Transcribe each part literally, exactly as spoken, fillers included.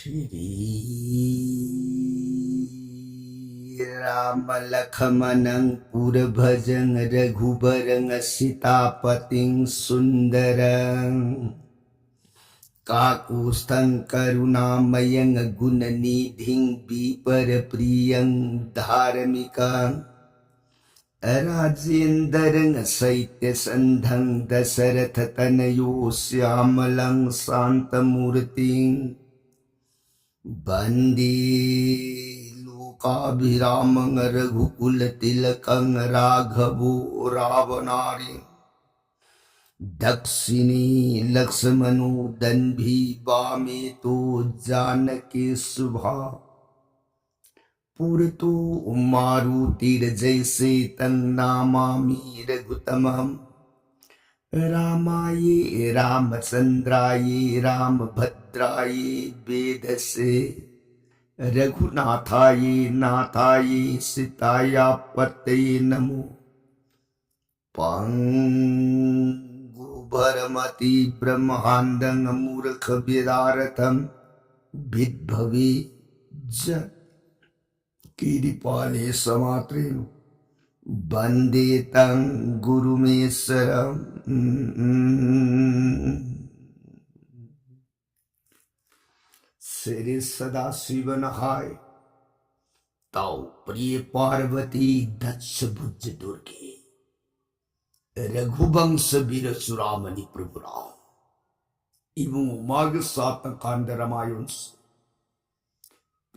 श्री राम लखमणं पुरभजं रघुबरं सीतापतिं सुंदरं काकुत्स्थं करुणामयं गुणनिधिं विप्रप्रियं धार्मिकं राजेंद्रं सत्यसंधं दशरथतनयो श्यामलं शांतमूर्तिं वंदे लोकाभिरामं रघुकुलतिलकं राघवो रावणारिं दक्षिणे लक्ष्मणो दंभी वामे तु जानकी शुभा पुरतो मारुतिर्जयसे तं नमामि रघुतमं रामाये रामचंद्राये रामभद्राये वेधसे रघुनाथाये नाथाये सीतायापतये नमो पंगुभरमति ब्रह्मांडं मूर्ख विदारथं विद्भवे जन कीरिपाले समात्रेण वंदे तं गुरुमीश्वरं श्री सदाशिवन हाय। ताओ प्रिय पार्वती दक्ष भुज दुर्गे रघुवंश वीर चुरामणि प्रभु राम। ꯏꯕꯨꯡꯉꯣ ꯃꯥꯒ ꯁꯥꯠꯇ ꯀꯥꯟꯗ ꯔꯃꯥꯌꯟꯁ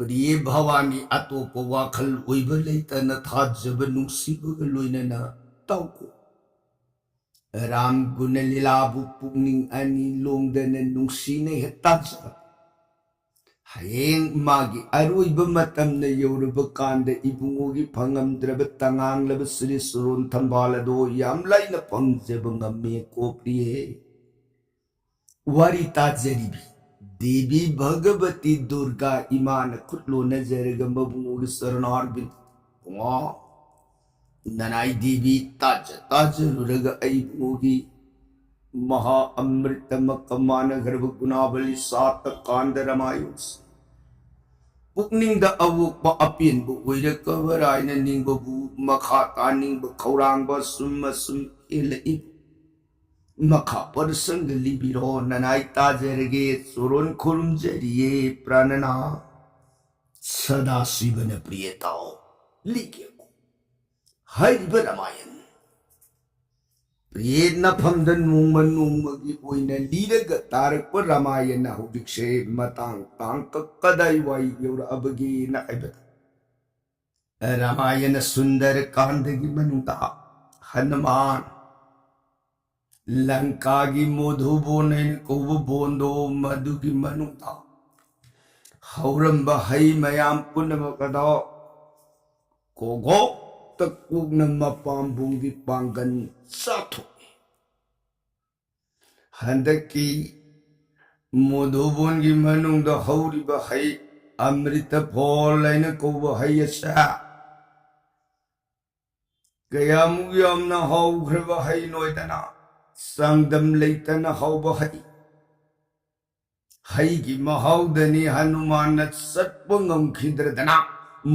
ꯄ꯭ꯔꯤꯌꯦ ꯚꯋꯥꯅꯤ ꯑꯇꯣꯞꯄ ꯋꯥꯈꯜ ꯑꯣꯏꯕ ꯂꯩꯇꯅ ꯊꯥꯖꯕ ꯅꯨꯡꯁꯤꯕꯒ ꯂꯣꯏꯅꯅ ꯇꯧꯀꯣ꯫ ꯔꯥꯝ ꯒꯨꯅ ꯂꯤꯂꯥꯕꯨ ꯄꯨꯛꯅꯤꯡ ꯑꯅꯤ ꯂꯣꯡꯗꯅ ꯅꯨꯡꯁꯤꯅ ꯍꯦꯛ ꯇꯥꯖꯕ꯫ ꯍꯌꯦꯡ ꯃꯥꯒꯤ ꯑꯔꯣꯏꯕ ꯃꯇꯝꯅ ꯌꯧꯔꯕ ꯀꯥꯟꯗ ꯏꯕꯨꯡꯉꯣꯒꯤ ꯐꯪꯉꯝꯗ꯭ꯔꯕ ꯇꯉꯥꯡꯂꯕ ꯁ꯭ꯔꯤ ꯁꯨꯔꯣꯟ ꯊꯝꯕꯥꯜ ꯑꯗꯣ ꯌꯥꯝ ꯂꯥꯏꯅ ꯐꯪꯖꯕ ꯉꯝꯃꯦ ꯀꯣ ꯄ꯭ꯔꯤꯌꯦ꯫ ꯋꯥꯔꯤ ꯇꯥꯖꯔꯤꯕꯤ ꯗꯦꯕꯤ ꯚꯒꯕꯇꯤ ꯗꯨꯔꯒꯥ ꯏꯃꯥꯅ ꯈꯨꯠ ꯂꯣꯟꯅꯖꯔꯒ ꯃꯕꯨꯡꯉꯣꯒꯤ ꯆꯔꯅꯥꯔꯕꯤꯟ ꯄꯨꯡꯉꯥ ꯅꯅꯥꯏ ꯗꯦꯕꯤ ꯇꯥꯖ ꯇꯥꯖꯔꯨꯔꯒ ꯑꯩ ꯏꯕꯨꯡꯉꯣꯒꯤ ꯃꯍꯥ ꯑꯃ꯭ꯔꯤꯇ ꯃꯀ ꯃꯥꯟꯅꯈ꯭ꯔꯕ ꯒꯨꯅꯥꯕꯂꯤ ꯁꯥꯠꯇ ꯀꯥꯟꯗ ꯔꯃꯥꯌꯟꯁꯤ ꯄꯨꯛꯅꯤꯡꯗ ꯑꯋꯣꯛꯄ ꯑꯄꯦꯟꯕ ꯑꯣꯏꯔꯛꯀꯕ꯭ꯔꯥ ꯍꯥꯏꯅ ꯅꯤꯡꯕꯕꯨ ꯃꯈꯥ ꯇꯥꯅꯤꯡꯕ ꯈꯧꯔꯥꯡꯕ ꯑꯁꯨꯝ ꯑꯁꯨꯝ ꯍꯦꯜꯂꯛꯏ꯫ ꯃꯈꯥ ꯄꯔꯁꯪꯒ ꯂꯤꯕꯤꯔꯣ, ꯅꯅꯥꯏ ꯇꯥꯖꯔꯒꯦ, ꯆꯣꯔꯣꯟ ꯈꯨꯔꯨꯝꯖꯔꯤꯌꯦ ꯄ꯭ꯔꯥꯅꯅꯥ꯫ ꯁꯗꯥꯁꯤꯕꯅ ꯄ꯭ꯔꯤꯌꯦ ꯇꯥꯎ ꯂꯤꯒꯦꯀꯣ꯫ ꯍꯥꯏꯔꯤꯕ ꯔꯃꯥꯌꯟ ꯄ꯭ꯔꯤꯌꯦ ꯅꯐꯝꯗ ꯅꯣꯡꯃ ꯅꯣꯡꯃꯒꯤ ꯑꯣꯏꯅ ꯂꯤꯔꯒ ꯇꯥꯔꯛꯄ ꯔꯃꯥꯌꯟ ꯍꯧꯖꯤꯛꯁꯦ ꯃꯇꯥꯡ ꯇꯥꯡꯀꯛ ꯀꯗꯥꯏꯋꯥꯏ ꯌꯧꯔꯛꯑꯕꯒꯦꯅ ꯍꯥꯏꯕꯗ, ꯔꯃꯥꯌꯟ ꯁꯨꯟꯗꯔ ꯀꯥꯟꯗꯒꯤ ꯃꯅꯨꯡꯗ ꯍꯅꯨꯃꯥꯟ ꯂꯪꯀꯥꯒꯤ ꯃꯣꯙꯨꯕꯣꯟ ꯍꯥꯏꯅ ꯀꯧꯕ ꯕꯣꯟꯗꯣ, ꯃꯗꯨꯒꯤ ꯃꯅꯨꯡꯗ ꯍꯧꯔꯝꯕ ꯍꯩ ꯃꯌꯥꯝ ꯄꯨꯝꯅꯃꯛ ꯑꯗꯣ ꯀꯣꯒꯣꯛꯇ ꯀꯣꯛꯅ ꯃꯄꯥꯝꯕꯣꯝꯒꯤ ꯄꯥꯡꯒꯜ ꯆꯥꯊꯣꯛꯏ꯫ ꯍꯟꯗꯛꯀꯤ ꯃꯣꯙꯨꯕꯣꯟꯒꯤ ꯃꯅꯨꯡꯗ ꯍꯧꯔꯤꯕ ꯍꯩ ꯑꯃ꯭ꯔꯤꯇ ꯐꯣꯜ ꯍꯥꯏꯅ ꯀꯧꯕ ꯍꯩ ꯑꯁꯦ ꯀꯌꯥꯃꯨꯛ ꯌꯥꯝꯅ ꯍꯥꯎꯈ꯭ꯔꯕ ꯍꯩꯅꯣꯏꯗꯅ, ꯆꯥꯡꯗꯝ ꯂꯩꯇꯅ ꯍꯥꯎꯕ ꯍꯩ꯫ ꯍꯩꯒꯤ ꯃꯍꯥꯎꯗꯅꯤ ꯍꯅꯨꯃꯥꯟꯅ ꯆꯠꯄ ꯉꯝꯈꯤꯗ꯭ꯔꯗꯅ,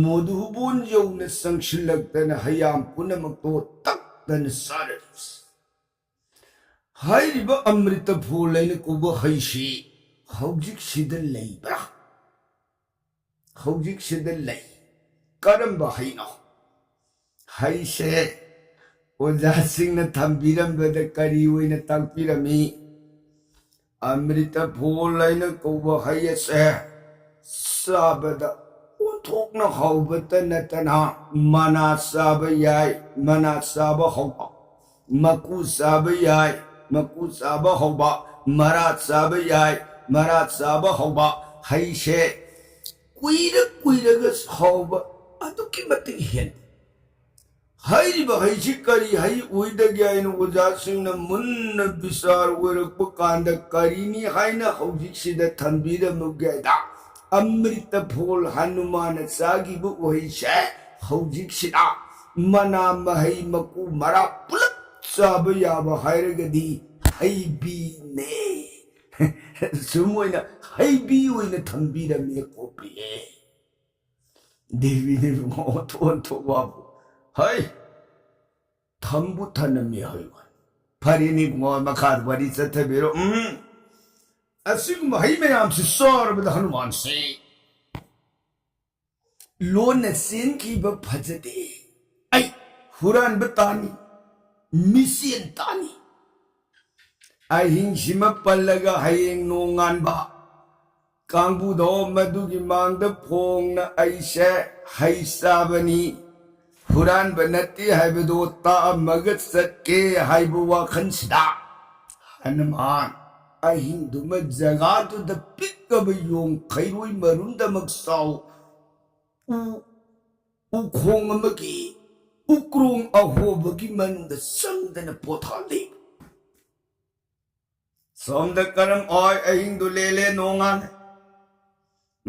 ꯃꯣꯙꯨꯕꯣꯟ ꯌꯧꯅ ꯆꯪꯁꯤꯜꯂꯛꯇꯅ ꯍꯩꯌꯥꯝ ꯄꯨꯝꯅꯃꯛꯇꯣ ꯇꯛꯇꯅ ꯆꯥꯔꯔꯤꯕꯁꯤ꯫ ꯍꯥꯏꯔꯤꯕ ꯑꯃ꯭ꯔꯤꯇ ꯐꯣꯜ ꯍꯥꯏꯅ ꯀꯧꯕ ꯍꯩꯁꯤ ꯍꯧꯖꯤꯛꯁꯤꯗ ꯂꯩꯕ꯭ꯔꯥ? ꯍꯧꯖꯤꯛꯁꯤꯗ ꯂꯩ꯫ ꯀꯔꯝꯕ ꯍꯩꯅꯣ? ꯍꯩꯁꯦ ꯑꯣꯖꯥꯁꯤꯡꯅ ꯊꯝꯕꯤꯔꯝꯕꯗ ꯀꯔꯤ ꯑꯣꯏꯅ ꯇꯥꯛꯄꯤꯔꯝꯃꯤ? ꯑꯃ꯭ꯔꯤꯇ ꯐꯣꯜ ꯍꯥꯏꯅ ꯀꯧꯕ ꯍꯩ ꯑꯁꯦ ꯆꯥꯕꯗ ꯑꯣꯟꯊꯣꯛꯅ ꯍꯥꯎꯕꯇ ꯅꯠꯇꯅ ꯃꯅꯥ ꯆꯥꯕ ꯌꯥꯏ, ꯃꯅꯥ ꯆꯥꯕ ꯍꯧꯕ, ꯃꯀꯨ ꯆꯥꯕ ꯌꯥꯏ, ꯃꯀꯨ ꯆꯥꯕ ꯍꯧꯕ, ꯃꯔꯥ ꯆꯥꯕ ꯌꯥꯏ, ꯃꯔꯥ ꯆꯥꯕ ꯍꯧꯕ꯫ ꯍꯩꯁꯦ ꯀꯨꯏꯔ ꯀꯨꯏꯔꯒ ꯍꯥꯎꯕ ꯑꯗꯨꯛꯀꯤ ꯃꯇꯤꯛ ꯍꯦꯜꯂꯤ꯫ ꯍꯥꯏꯔꯤꯕ ꯍꯩꯁꯤ ꯀꯔꯤ ꯍꯩ ꯑꯣꯏꯗꯒꯦ ꯍꯥꯏꯅ ꯑꯣꯖꯥꯁꯤꯡꯅ ꯃꯨꯟꯅ ꯕꯤꯆꯥꯔ ꯑꯣꯏꯔꯛꯄ ꯀꯥꯟꯗ ꯀꯔꯤꯅꯤ ꯍꯥꯏꯅ ꯍꯧꯖꯤꯛꯁꯤꯗ ꯊꯝꯕꯤꯔꯝꯃꯒꯦꯗ, ꯑꯃ꯭ꯔꯤꯇ ꯐꯣꯜ ꯍꯅꯨꯃꯥꯟꯅ ꯆꯥꯈꯤꯕ ꯎꯍꯩꯁꯦ ꯍꯧꯖꯤꯛꯁꯤꯗ ꯃꯅꯥ ꯃꯍꯩ ꯃꯀꯨ ꯃꯔꯥ ꯄꯨꯂꯞ ꯆꯥꯕ ꯌꯥꯕ ꯍꯥꯏꯔꯒꯗꯤ ꯍꯩꯕꯤꯅꯦ꯫ ꯁꯨꯝ ꯑꯣꯏꯅ ꯍꯩꯕꯤ ꯑꯣꯏꯅ ꯊꯝꯕꯤꯔꯝꯃꯦ ꯈꯣꯠꯄꯤꯌꯦ꯫ ꯗꯦꯕꯤꯅ ꯏꯕꯨꯡꯉꯣ ꯑꯣꯟꯊꯣꯛ ꯑꯣꯟꯊꯣꯛ ꯋꯥꯕꯨ꯫ ꯍꯩ! ꯊꯝꯕꯨ ꯊꯅꯝꯃꯤ ꯍꯥꯏꯕ ꯋꯥꯅꯤ꯫ ꯐꯔꯦꯅꯦ ꯏꯕꯨꯡꯉꯣ, ꯃꯈꯥꯗ ꯋꯥꯔꯤ ꯆꯠꯊꯕꯤꯔꯣ꯫ ꯎꯝ꯫ ꯑꯁꯤꯒꯨꯝꯕ ꯍꯩ ꯃꯌꯥꯝꯁꯤ ꯆꯥꯔꯕꯗ ꯍꯅꯨꯃꯥꯟꯁꯤ ꯂꯣꯟꯅ ꯆꯦꯟꯈꯤꯕ ꯐꯖꯗꯦ꯫ ꯑꯩ ꯍꯨꯔꯥꯟꯕ ꯇꯥꯅꯤ, ꯃꯤꯆꯦꯟ ꯇꯥꯅꯤ꯫ ꯑꯍꯤꯡꯁꯤꯃ ꯄꯜꯂꯒ ꯍꯌꯦꯡ ꯅꯣꯡꯉꯥꯟꯕ ꯀꯥꯡꯕꯨꯗꯣ ꯃꯗꯨꯒꯤ ꯃꯥꯡꯗ ꯐꯣꯡꯅ ꯑꯩꯁꯦ ꯍꯩ ꯆꯥꯕꯅꯤ, ꯍꯨꯔꯥꯟꯕ ꯅꯠꯇꯦ ꯍꯥꯏꯕꯗꯣ ꯇꯥꯛꯑꯝꯃꯒ ꯆꯠꯀꯦ ꯍꯥꯏꯕ ꯋꯥꯈꯜꯁꯤꯗ ꯍꯅꯨꯃꯥꯟ ꯑꯍꯤꯡꯗꯨꯃ ꯖꯒꯥꯗꯨꯗ ꯄꯤꯛꯂꯕ ꯌꯣꯡ ꯈꯩꯔꯣꯏ ꯃꯔꯨꯝꯗꯃꯛ ꯆꯥꯎ ꯎ ꯎꯈꯣꯡ ꯑꯃꯒꯤ ꯎꯀ꯭ꯔꯣꯡ ꯑꯍꯣꯕꯒꯤ ꯃꯅꯨꯡꯗ ꯆꯪꯗꯅ ꯄꯣꯊꯥꯂꯤ꯫ ꯁꯣꯝꯗ ꯀꯔꯝ ꯑꯣꯏ ꯑꯍꯤꯡꯗꯨ ꯂꯦꯜꯂꯦ ꯅꯣꯡꯉꯥꯜꯂꯦ꯫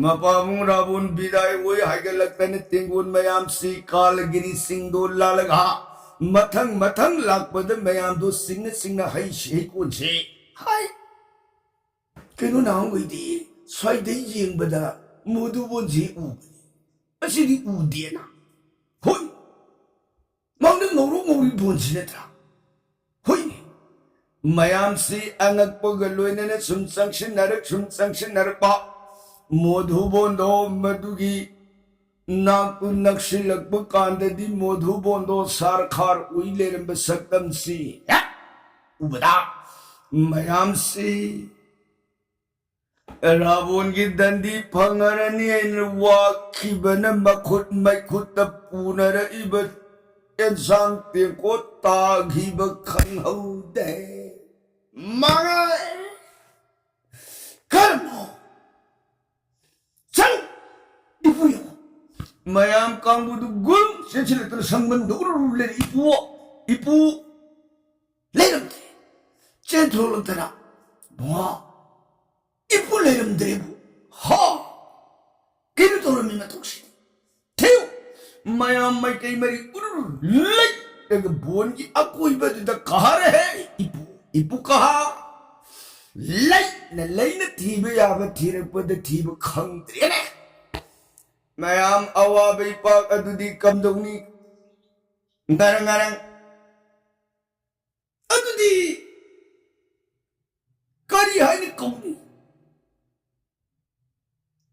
ꯃꯄꯥꯕꯨꯡ ꯔꯥꯕꯣꯟ ꯕꯤꯗꯥꯏ ꯑꯣꯏ ꯍꯥꯏꯒꯠꯂꯛꯇꯅ ꯇꯦꯡꯒꯣꯟ ꯃꯌꯥꯝꯁꯤ ꯀꯥꯂꯒꯤꯔꯤ ꯆꯤꯡꯗꯣ ꯂꯥꯜꯂꯒ ꯃꯊꯪ ꯃꯊꯪ ꯂꯥꯛꯄꯗ ꯃꯌꯥꯝꯗꯣ ꯆꯤꯡꯅ ꯆꯤꯡꯅ ꯍꯩꯁꯤ ꯍꯩꯀꯣꯟꯁꯤ ꯍꯥꯏ꯫ ꯀꯩꯅꯣ ꯅꯍꯥꯟꯈꯩꯗꯤ ꯁ꯭ꯋꯥꯏꯗ ꯌꯦꯡꯕꯗ ꯃꯣꯙꯨꯕꯣꯟꯁꯤ ꯎꯕꯅꯤ, ꯉꯁꯤꯗꯤ ꯎꯗꯦꯅ꯫ ꯍꯣꯏ, ꯃꯥꯡꯗ ꯉꯧꯔꯣꯛ ꯉꯧꯔꯤ ꯕꯣꯟꯁꯤ ꯅꯠꯇ꯭ꯔꯥ? ꯍꯣꯏꯅꯦ꯫ ꯃꯌꯥꯝꯁꯤ ꯑꯉꯛꯄꯒ ꯂꯣꯏꯅꯅ ꯁꯨꯝ ꯆꯪꯁꯤꯟꯅꯔꯛ ꯁꯨꯝ ꯆꯪꯁꯤꯟꯅꯔꯛꯄ꯫ ꯃꯣꯙꯨꯕꯣꯟꯗꯣ ꯃꯗꯨꯒꯤ ꯅꯥꯛꯇꯨ ꯅꯛꯁꯤꯜꯂꯛꯄ ꯀꯥꯟꯗꯗꯤ ꯃꯣꯙꯨꯕꯣꯟꯗꯣ ꯁꯥꯔꯈꯥꯔ ꯎꯏ ꯂꯩꯔꯝꯕ ꯁꯛꯇꯝꯁꯤ ꯍꯦꯛ ꯎꯕꯗ ꯃꯌꯥꯝꯁꯤ ꯔꯥꯕꯣꯟꯒꯤ ꯗꯟꯗꯤ ꯐꯪꯉꯔꯅꯤ ꯍꯥꯏꯅ ꯋꯥꯈꯤꯕꯅ ꯃꯈꯨꯠ ꯃꯩꯈꯨꯠꯇ ꯄꯨꯅꯔꯛꯏꯕ ꯑꯦꯟꯁꯥꯡ ꯇꯦꯡꯀꯣꯠ ꯇꯥꯈꯤꯕ ꯈꯪꯍꯧꯗꯦ꯫ ꯃꯥꯡꯉꯦ꯫ ꯀꯔꯝꯅꯣ? ꯆꯪ! ꯏꯄꯨ ꯌꯦꯡꯉꯣ꯫ ꯃꯌꯥꯝ ꯀꯥꯡꯕꯨꯗꯨ ꯒꯨꯝ ꯆꯦꯟꯁꯤꯜꯂꯛꯇꯨꯅ ꯁꯪꯕꯟꯗ ꯎꯔꯨ ꯎꯔꯨ ꯂꯩꯔꯦ꯫ ꯏꯄꯨ! ꯏꯄꯨ! ꯂꯩꯔꯝꯗꯦ꯫ ꯆꯦꯟꯊꯣꯛꯂꯛꯇꯅ, "ꯕꯨꯡꯉꯣ, ꯏꯄꯨ ꯂꯩꯔꯝꯗ꯭ꯔꯦꯕꯨ꯫ ꯍꯥ! ꯀꯩꯅꯣ ꯇꯧꯔꯝꯃꯤ ꯃꯇꯧꯁꯤꯗꯤ? ꯊꯤꯌꯨ!" ꯃꯌꯥꯝ ꯃꯥꯏꯀꯩ ꯃꯔꯤ ꯎꯔꯨ ꯂꯩꯔꯒ ꯕꯣꯟꯒꯤ ꯑꯀꯣꯏꯕꯗꯨꯗ ꯀꯥꯔꯦꯍꯦ꯫ "ꯏꯄꯨ, ꯏꯄꯨ ꯀꯍꯥ ꯂꯩꯅ ꯂꯩꯅ ꯊꯤꯕ ꯌꯥꯕ ꯊꯤꯔꯛꯄꯗ ꯊꯤꯕ ꯈꯪꯗ꯭ꯔꯦꯅꯦ꯫ ꯃꯌꯥꯝ ꯑꯋꯥꯕ ꯏꯄꯥꯛ ꯑꯗꯨꯗꯤ ꯀꯝꯗꯧꯅꯤ? ꯉꯔꯪ ꯉꯔꯪ꯫ ꯑꯗꯨꯗꯤ ꯀꯔꯤ ꯍꯥꯏꯅ ꯀꯧꯅꯤ?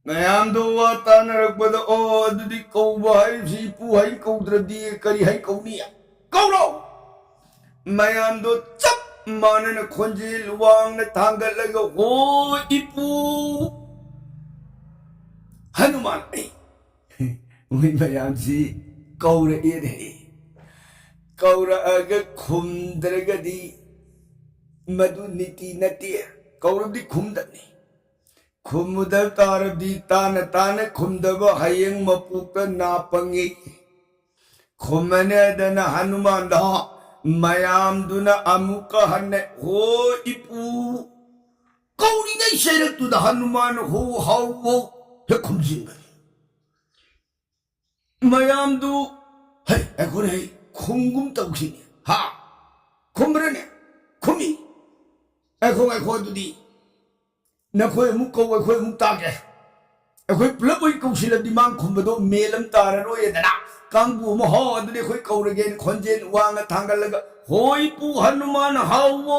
ꯃꯌꯥꯝꯗꯣ ꯋꯥ ꯇꯥꯅꯔꯛꯄꯗ, "ꯑꯣ, ꯑꯗꯨꯗꯤ ꯀꯧꯕ ꯍꯥꯏꯁꯤ ꯏꯄꯨ ꯍꯥꯏꯅ ꯀꯧꯗ꯭ꯔꯗꯤ ꯀꯔꯤ ꯍꯥꯏꯅ ꯀꯧꯅꯤ? ꯀꯧꯔꯣ!" ꯃꯌꯥꯝꯗꯣ ꯆꯞ ꯃꯥꯟꯅꯅ ꯈꯣꯟꯖꯦꯜ ꯋꯥꯡꯅ ꯊꯥꯡꯒꯠꯂꯒ, "ꯍꯣ, ꯏꯄꯨ ꯍꯅꯨꯃꯥꯟ!" ꯑꯦ, ꯃꯣꯏ ꯃꯌꯥꯝꯁꯤ ꯀꯧꯔꯛꯑꯦꯅꯦ꯫ ꯀꯧꯔꯛꯑꯒ ꯈꯨꯝꯗ꯭ꯔꯒꯗꯤ ꯃꯗꯨ ꯅꯤꯇꯤ ꯅꯠꯇꯦ꯫ ꯀꯧꯔꯕꯗꯤ ꯈꯨꯝꯗꯕꯅꯤ꯫ ꯈꯨꯝꯃꯨꯗ ꯇꯥꯔꯕꯗꯤ ꯇꯥꯅ ꯇꯥꯅ ꯈꯨꯝꯗꯕ ꯍꯌꯦꯡ ꯃꯄꯣꯛꯇ ꯅꯥ ꯄꯪꯉꯤ꯫ ꯈꯨꯝꯃꯅꯦꯗꯅ ꯍꯅꯨꯃꯥꯟꯗ ꯃꯌꯥꯝꯗꯨꯅ ꯑꯃꯨꯛꯀ ꯍꯟꯅ, "ꯍꯣ ꯏꯄꯨ!" ꯀꯧꯔꯤꯉꯩ ꯆꯩꯔꯛꯇꯨꯗ ꯍꯅꯨꯃꯥꯟ ꯍꯣ ꯍꯥꯎ ꯍꯣ ꯍꯦꯛ ꯈꯨꯝꯖꯤꯟꯕꯅꯤ꯫ ꯃꯌꯥꯝꯗꯨ, "ꯍꯩ, ꯑꯩꯈꯣꯏ ꯍꯩ ꯈꯨꯝꯒꯨꯝ ꯇꯧꯈꯤꯅꯤ꯫ ꯍꯥ? ꯈꯨꯝꯕ꯭ꯔꯅꯦ?" "ꯈꯨꯝꯃꯤ꯫ ꯉꯥꯏꯈꯣ, ꯉꯥꯏꯈꯣ, ꯑꯗꯨꯗꯤ ꯅꯈꯣꯏ ꯑꯃꯨꯛ ꯀꯧ, ꯑꯩꯈꯣꯏ ꯑꯃꯨꯛ ꯇꯥꯒꯦ꯫ ꯑꯩꯈꯣꯏ ꯄꯨꯂꯞ ꯑꯣꯏꯅ ꯀꯧꯁꯤꯜꯂꯗꯤ ꯃꯥꯡ ꯈꯨꯝꯕꯗꯣ ꯃꯦꯜ ꯑꯃ ꯇꯥꯔꯔꯣꯏꯗꯅ꯫ ꯀꯥꯡꯕꯨ ꯑꯃ ꯍꯣ, ꯑꯗꯨꯗꯤ ꯑꯩꯈꯣꯏ ꯀꯧꯔꯒꯦꯅ" ꯈꯣꯟꯖꯦꯜ ꯋꯥꯡꯅ ꯊꯥꯡꯒꯠꯂꯒ, "ꯍꯣꯏ ꯄꯨ ꯍꯅꯨꯃꯥꯟ ꯍꯥꯎꯋꯣ!"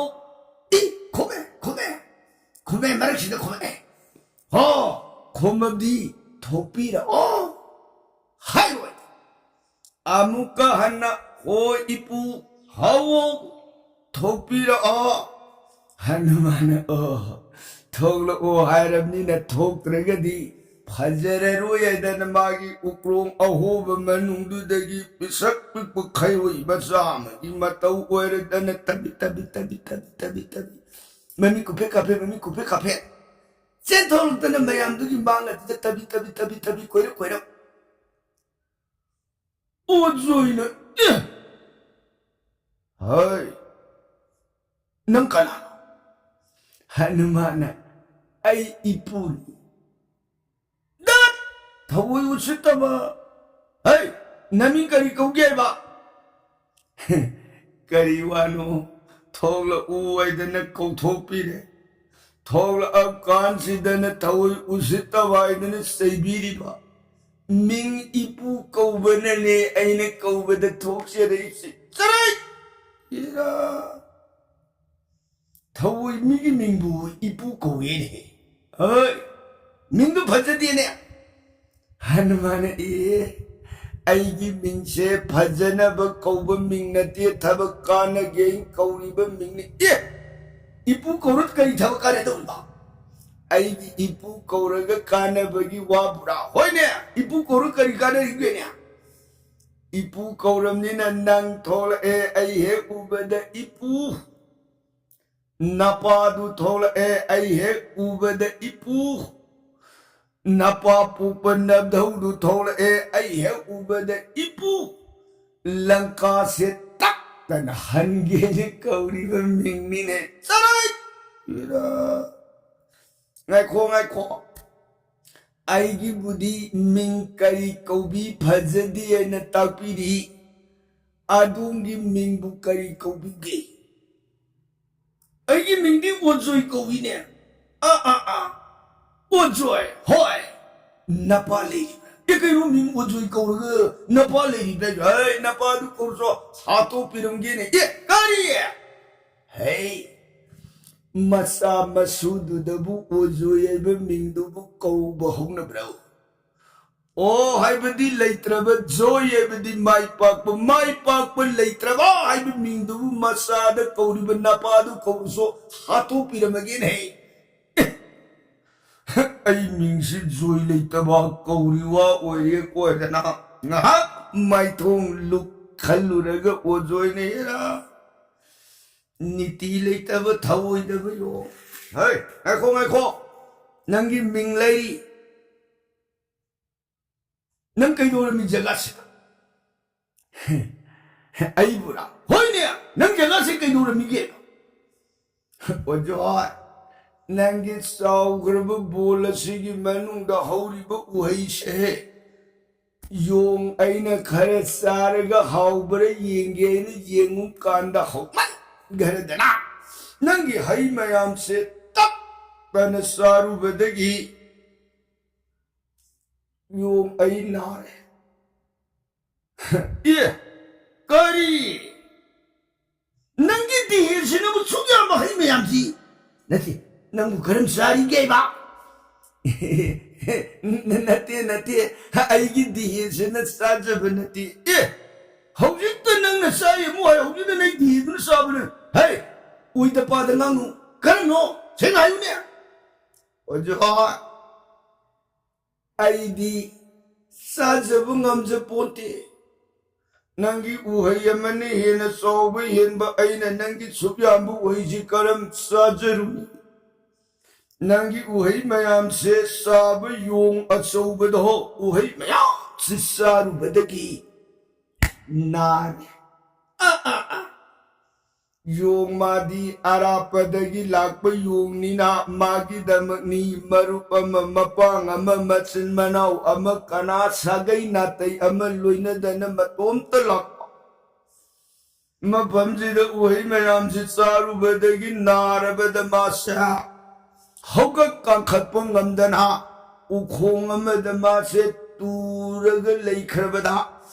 ꯏ, ꯈꯨꯝꯃꯦ, ꯈꯨꯝꯃꯦ, ꯈꯨꯝꯃꯦ, ꯃꯔꯛꯁꯤꯗ ꯈꯨꯝꯃꯦ꯫ "ꯍꯣ, ꯈꯨꯝꯃꯕꯗꯤ ꯊꯣꯛꯄꯤꯔꯛꯑꯣ" ꯍꯥꯏꯔꯣꯏ꯫ ꯑꯃꯨꯛꯀ ꯍꯟꯅ, "ꯍꯣꯏ ꯏꯄꯨ, ꯍꯥꯎꯋꯣ, ꯊꯣꯛꯄꯤꯔꯛꯑꯣ"꯫ ꯍꯅꯨꯃꯥꯟꯅ, "ꯑꯣ, ꯊꯣꯛꯂꯛꯑꯣ ꯍꯥꯏꯔꯕꯅꯤꯅ ꯊꯣꯛꯇ꯭ꯔꯒꯗꯤ ꯐꯖꯔꯔꯣꯏ" ꯍꯥꯏꯗꯅ ꯃꯥꯒꯤ ꯎꯀ꯭ꯔꯣꯡ ꯑꯍꯣꯕ ꯃꯅꯨꯡꯗꯨꯗꯒꯤ ꯄꯤꯁꯛ ꯄꯤꯛꯄ ꯈꯩꯔꯣꯏ ꯃꯆꯥ ꯑꯃꯒꯤ ꯃꯇꯧ ꯑꯣꯏꯔꯗꯅ ꯇꯕꯤ, ꯇꯕꯤ, ꯇꯕꯤ, ꯇꯕꯤ, ꯇꯕꯤ, ꯇꯕꯤ, ꯃꯃꯤꯠ ꯀꯨꯞꯐꯦꯠ ꯀꯥꯞꯐꯦꯠ, ꯃꯃꯤꯠ ꯀꯨꯞꯐꯦꯠ ꯀꯥꯞꯐꯦꯠ ꯆꯦꯟꯊꯣꯛꯂꯛꯇꯅ ꯃꯌꯥꯝꯗꯨꯒꯤ ꯃꯥꯡ ꯑꯗꯨꯗ ꯇꯕꯤ, ꯇꯕꯤ, ꯇꯕꯤ, ꯇꯕꯤ, ꯀꯣꯏꯔꯞ ꯀꯣꯏꯔꯞ꯫ ꯑꯣꯖꯣꯏꯅ, "ꯑꯦ! ꯍꯩ! ꯅꯪ ꯀꯅꯥꯅꯣ?" ꯍꯅꯨꯃꯥꯟꯅ, "ꯑꯩ ꯏꯄꯨꯅꯤ"꯫ "ꯗꯠ! ꯊꯑꯣꯏ ꯎꯁꯤꯠꯇꯕ! ꯍꯩ! ꯅꯃꯤꯡ ꯀꯔꯤ ꯀꯧꯒꯦ ꯍꯥꯏꯕ?" "ꯀꯔꯤ ꯋꯥꯅꯣ? ꯊꯣꯛꯂꯛꯎ ꯍꯥꯏꯗꯅ ꯀꯧꯊꯣꯛꯄꯤꯔꯦ꯫ ꯊꯣꯛꯂꯛꯑꯀꯥꯟꯁꯤꯗꯅ ꯊꯑꯣꯏ ꯎꯁꯤꯠꯇꯕ ꯍꯥꯏꯗꯅ ꯆꯩꯕꯤꯔꯤꯕ꯫ ꯃꯤꯡ ꯏꯄꯨ ꯀꯧꯕꯅꯅꯦ ꯑꯩꯅ ꯀꯧꯕꯗ ꯊꯣꯛꯆꯔꯛꯏꯁꯦ꯫ ꯆꯔꯩ! ꯏꯔꯥ! ꯊꯑꯣꯏ ꯃꯤꯒꯤ ꯃꯤꯡꯕꯨ ꯏꯄꯨ ꯀꯧꯋꯦꯅꯦ꯫ ꯍꯣꯏ, ꯃꯤꯡꯗꯨ ꯐꯖꯗꯦꯅꯦ꯫ ꯍꯅꯨꯃꯥꯟꯅ, "ꯑꯦ, ꯑꯩꯒꯤ ꯃꯤꯡꯁꯦ ꯐꯖꯅꯕ ꯀꯧꯕ ꯃꯤꯡ ꯅꯠꯇꯦ, ꯊꯕꯛ ꯀꯥꯟꯅꯒꯦ ꯀꯧꯔꯤꯕ ꯃꯤꯡꯅꯤ꯫" ꯑꯦ, ꯏꯄꯨ ꯀꯧꯔ ꯀꯔꯤ ꯊꯕꯛ ꯀꯥꯟꯅꯗꯧꯔꯤꯕ? ꯑꯩꯒꯤ ꯏꯄꯨ ꯀꯧꯔꯒ ꯀꯥꯟꯅꯕꯒꯤ ꯋꯥꯕꯨꯔꯥ? ꯍꯣꯏꯅꯦ, ꯏꯄꯨ ꯀꯧꯔ ꯀꯔꯤ ꯀꯥꯟꯅꯔꯤꯒꯦꯅꯦ? ꯏꯄꯨ ꯀꯧꯔꯝꯅꯤꯅ ꯅꯪ ꯊꯣꯛꯂꯛꯑꯦ, ꯑꯩ ꯍꯦꯛ ꯎꯕꯗ ꯏꯄꯨ꯫ ꯅꯄꯥꯗꯨ ꯊꯣꯛꯂꯛꯑꯦ, ꯑꯩ ꯍꯦꯛ ꯎꯕꯗ ꯏꯄꯨ꯫ ꯅꯄꯥ ꯄꯣꯛꯄ ꯅꯙꯧꯗꯨ ꯊꯣꯛꯂꯛꯑꯦ, ꯑꯩ ꯍꯦꯛ ꯎꯕꯗ ꯏꯄꯨ꯫ ꯂꯪꯀꯥꯁꯦ ꯇꯛꯇꯅ ꯍꯟꯒꯦꯅ ꯀꯧꯔꯤꯕ ꯃꯤꯡꯅꯤꯅꯦ꯫ ꯆꯔꯩ! ꯏꯔꯥ! ꯉꯥꯏꯈꯣ, ꯉꯥꯏꯈꯣ꯫ ꯑꯩꯒꯤꯕꯨꯗꯤ ꯃꯤꯡ ꯀꯔꯤ ꯀꯧꯕꯤ ꯐꯖꯗꯦ ꯍꯥꯏꯅ ꯇꯥꯛꯄꯤꯔꯤ꯫ ꯑꯗꯣꯝꯒꯤ ꯃꯤꯡꯕꯨ ꯀꯔꯤ ꯀꯧꯕꯤꯒꯦ? ꯑꯩꯒꯤ ꯃꯤꯡꯗꯤ ꯑꯣꯖꯣꯏ ꯀꯧꯏꯅꯦ꯫ ꯑꯥ, ꯑꯥ, ꯑꯥ꯫ ꯑꯣꯖꯣꯏ, ꯍꯣꯏ꯫ ꯅꯄꯥ ꯂꯩꯔꯤꯕ꯭ꯔꯥ? ꯑꯦ, ꯀꯩꯅꯣ, ꯃꯤꯡ ꯑꯣꯖꯣꯏ ꯀꯧꯔꯒ ꯅꯄꯥ ꯂꯩꯔꯤꯕ꯭ꯔꯥ? ꯍꯩ, ꯅꯄꯥꯗꯨ ꯀꯧꯔꯁꯨ ꯍꯥꯠꯇꯣꯛꯄꯤꯔꯝꯒꯦꯅꯦ꯫ ꯑꯦ, ꯀꯔꯤ? ꯍꯩ, ꯃꯆꯥ ꯃꯁꯨꯗꯨꯗꯕꯨ ꯑꯣꯖꯣꯏ ꯍꯥꯏꯕ ꯃꯤꯡꯗꯨꯕꯨ ꯀꯧꯕ ꯍꯧꯅꯕ꯭ꯔꯣ? ꯑꯣ ꯍꯥꯏꯕꯗꯤ ꯂꯩꯇ꯭ꯔꯕ, ꯖꯣꯏ ꯍꯥꯏꯕꯗꯤ ꯃꯥꯏ ꯄꯥꯛꯄ, ꯃꯥꯏ ꯄꯥꯛꯄ ꯂꯩꯇ꯭ꯔꯕ ꯍꯥꯏꯕ ꯃꯤꯡꯗꯨꯕꯨ ꯃꯆꯥꯗ ꯀꯧꯔꯤꯕ ꯅꯄꯥꯗꯨ ꯀꯧꯔꯁꯨ ꯍꯥꯠꯇꯣꯛꯄꯤꯔꯝꯃꯒꯦꯅꯦ꯫ ꯑꯩ ꯃꯤꯡꯁꯤ ꯖꯣꯏ ꯂꯩꯇꯕ ꯀꯧꯔꯤ ꯋꯥ ꯑꯣꯏꯔꯦ ꯀꯣꯏꯗꯅ ꯉꯥꯏꯍꯥꯛ ꯃꯥꯏꯊꯣꯡ ꯂꯨꯛ ꯈꯜꯂꯨꯔꯒ ꯑꯣꯖꯣꯏꯅ ꯍꯦꯔꯥ ꯅꯤꯇꯤ ꯂꯩꯇꯕ ꯊꯧꯑꯣꯏꯗꯕ ꯌꯣ꯫ ꯍꯩ, ꯉꯥꯏꯈꯣ, ꯉꯥꯏꯈꯣ꯫ ꯅꯪꯒꯤ ꯃꯤꯡ ꯂꯩꯔꯤ꯫ ꯅꯪ ꯀꯩꯗꯧꯔꯝꯃꯤ ꯖꯒꯥꯁꯤꯗ? ꯑꯩꯕꯨꯔꯥ? ꯍꯣꯏꯅꯦ, ꯅꯪ ꯖꯒꯥꯁꯤ ꯀꯩꯗꯧꯔꯝꯃꯤꯒꯦ? ꯑꯣꯖꯥ, ꯅꯪꯒꯤ ꯆꯥꯎꯈ꯭ꯔꯕ ꯕꯣꯜ ꯑꯁꯤꯒꯤ ꯃꯅꯨꯡꯗ ꯍꯧꯔꯤꯕ ꯎꯍꯩꯁꯦ ꯌꯣꯡ ꯑꯩꯅ ꯈꯔ ꯆꯥꯔꯒ ꯍꯥꯎꯕ꯭ꯔꯥ ꯌꯦꯡꯒꯦ ꯍꯥꯏꯅ ꯌꯦꯡꯉꯨ ꯀꯥꯟꯗ ꯍꯧꯃꯟ ꯈꯔꯗꯅ ꯅꯪꯒꯤ ꯍꯩ ꯃꯌꯥꯝꯁꯦ ꯇꯞ ꯇꯅ ꯆꯥꯔꯨꯕꯗꯒꯤ ꯌꯣꯡ ꯑꯩ ꯅꯥꯔꯦ꯫ ꯑꯦ, ꯀꯔꯤ? ꯅꯪꯒꯤ ꯗꯤꯍꯦꯁꯤꯅꯕꯨ ꯁꯨꯛ ꯌꯥꯝꯕ ꯍꯩ ꯃꯌꯥꯝꯁꯤ? ꯅꯠꯇꯦ, ꯅꯪꯕꯨ ꯀꯔꯝ ꯆꯥꯔꯤꯒꯦꯕ? ꯅꯠꯇꯦ, ꯅꯠꯇꯦ, ꯑꯩꯒꯤ ꯗꯤꯍꯦꯁꯤꯅ ꯆꯥꯖꯕ ꯅꯠꯇꯦ꯫ ꯑꯦ, ꯍꯧꯖꯤꯛꯇ ꯅꯪꯅ ꯆꯥꯏ ꯑꯃꯨꯛ ꯍꯥꯏ, ꯍꯧꯖꯤꯛꯇ ꯅꯪ ꯗꯤꯍꯦꯗꯨꯅ ꯆꯥꯕꯅꯦ꯫ ꯍꯩ, ꯑꯣꯏꯗ ꯄꯥꯗ ꯉꯥꯡꯅꯨ꯫ ꯀꯔꯝꯅꯣ? ꯁꯦꯡꯅ ꯍꯥꯏꯌꯨꯅꯦ꯫ ꯑꯣꯖꯥ, ꯑꯩꯗꯤ ꯆꯥꯖꯕ ꯉꯝꯖ ꯄꯣꯟꯇꯦ꯫ ꯅꯪꯒꯤ ꯎꯍꯩ ꯑꯃꯅ ꯍꯦꯟꯅ ꯆꯥꯎꯕ ꯍꯦꯟꯕ, ꯑꯩꯅ ꯅꯪꯒꯤ ꯁꯨꯛ ꯌꯥꯝꯕ ꯎꯍꯩꯁꯤ ꯀꯔꯝ ꯆꯥꯖꯔꯨꯅꯤ? ꯅꯪꯒꯤ ꯎꯍꯩ ꯃꯌꯥꯝꯁꯦ ꯆꯥꯕ ꯌꯣꯡ ꯑꯆꯧꯕꯗꯣ ꯎꯍꯩ ꯃꯌꯥꯝꯁꯤ ꯆꯥꯔꯨꯕꯗꯒꯤ ꯅꯥꯔꯦ꯫ ꯑ, ꯑ, ꯑ꯫ ꯌꯣꯡ ꯃꯥꯗꯤ ꯑꯔꯥꯞꯄꯗꯒꯤ ꯂꯥꯛꯄ ꯌꯣꯡꯅꯤꯅ ꯃꯥꯒꯤꯗꯃꯛꯅꯤ ꯃꯔꯨꯞ ꯑꯃ, ꯃꯄꯥꯡ ꯑꯃ, ꯃꯆꯤꯟ ꯃꯅꯥꯎ ꯑꯃ, ꯀꯅꯥ ꯁꯥꯒꯩ ꯅꯥꯇꯩ ꯑꯃ ꯂꯣꯏꯅꯗꯅ ꯃꯇꯣꯝꯇ ꯂꯥꯛꯄ꯫ ꯃꯐꯝꯁꯤꯗ ꯎꯍꯩ ꯃꯌꯥꯝꯁꯤ ꯆꯥꯔꯨꯕꯗꯒꯤ ꯅꯥꯔꯕꯗ ꯃꯥꯁꯦ ꯍꯧꯒꯠ ꯀꯥꯡꯈꯠꯄ ꯉꯝꯗꯅ ꯎꯈꯣꯡ ꯑꯃꯗ ꯃꯥꯁꯦ ꯇꯨꯔꯒ ꯂꯩꯈ꯭ꯔꯕꯗ,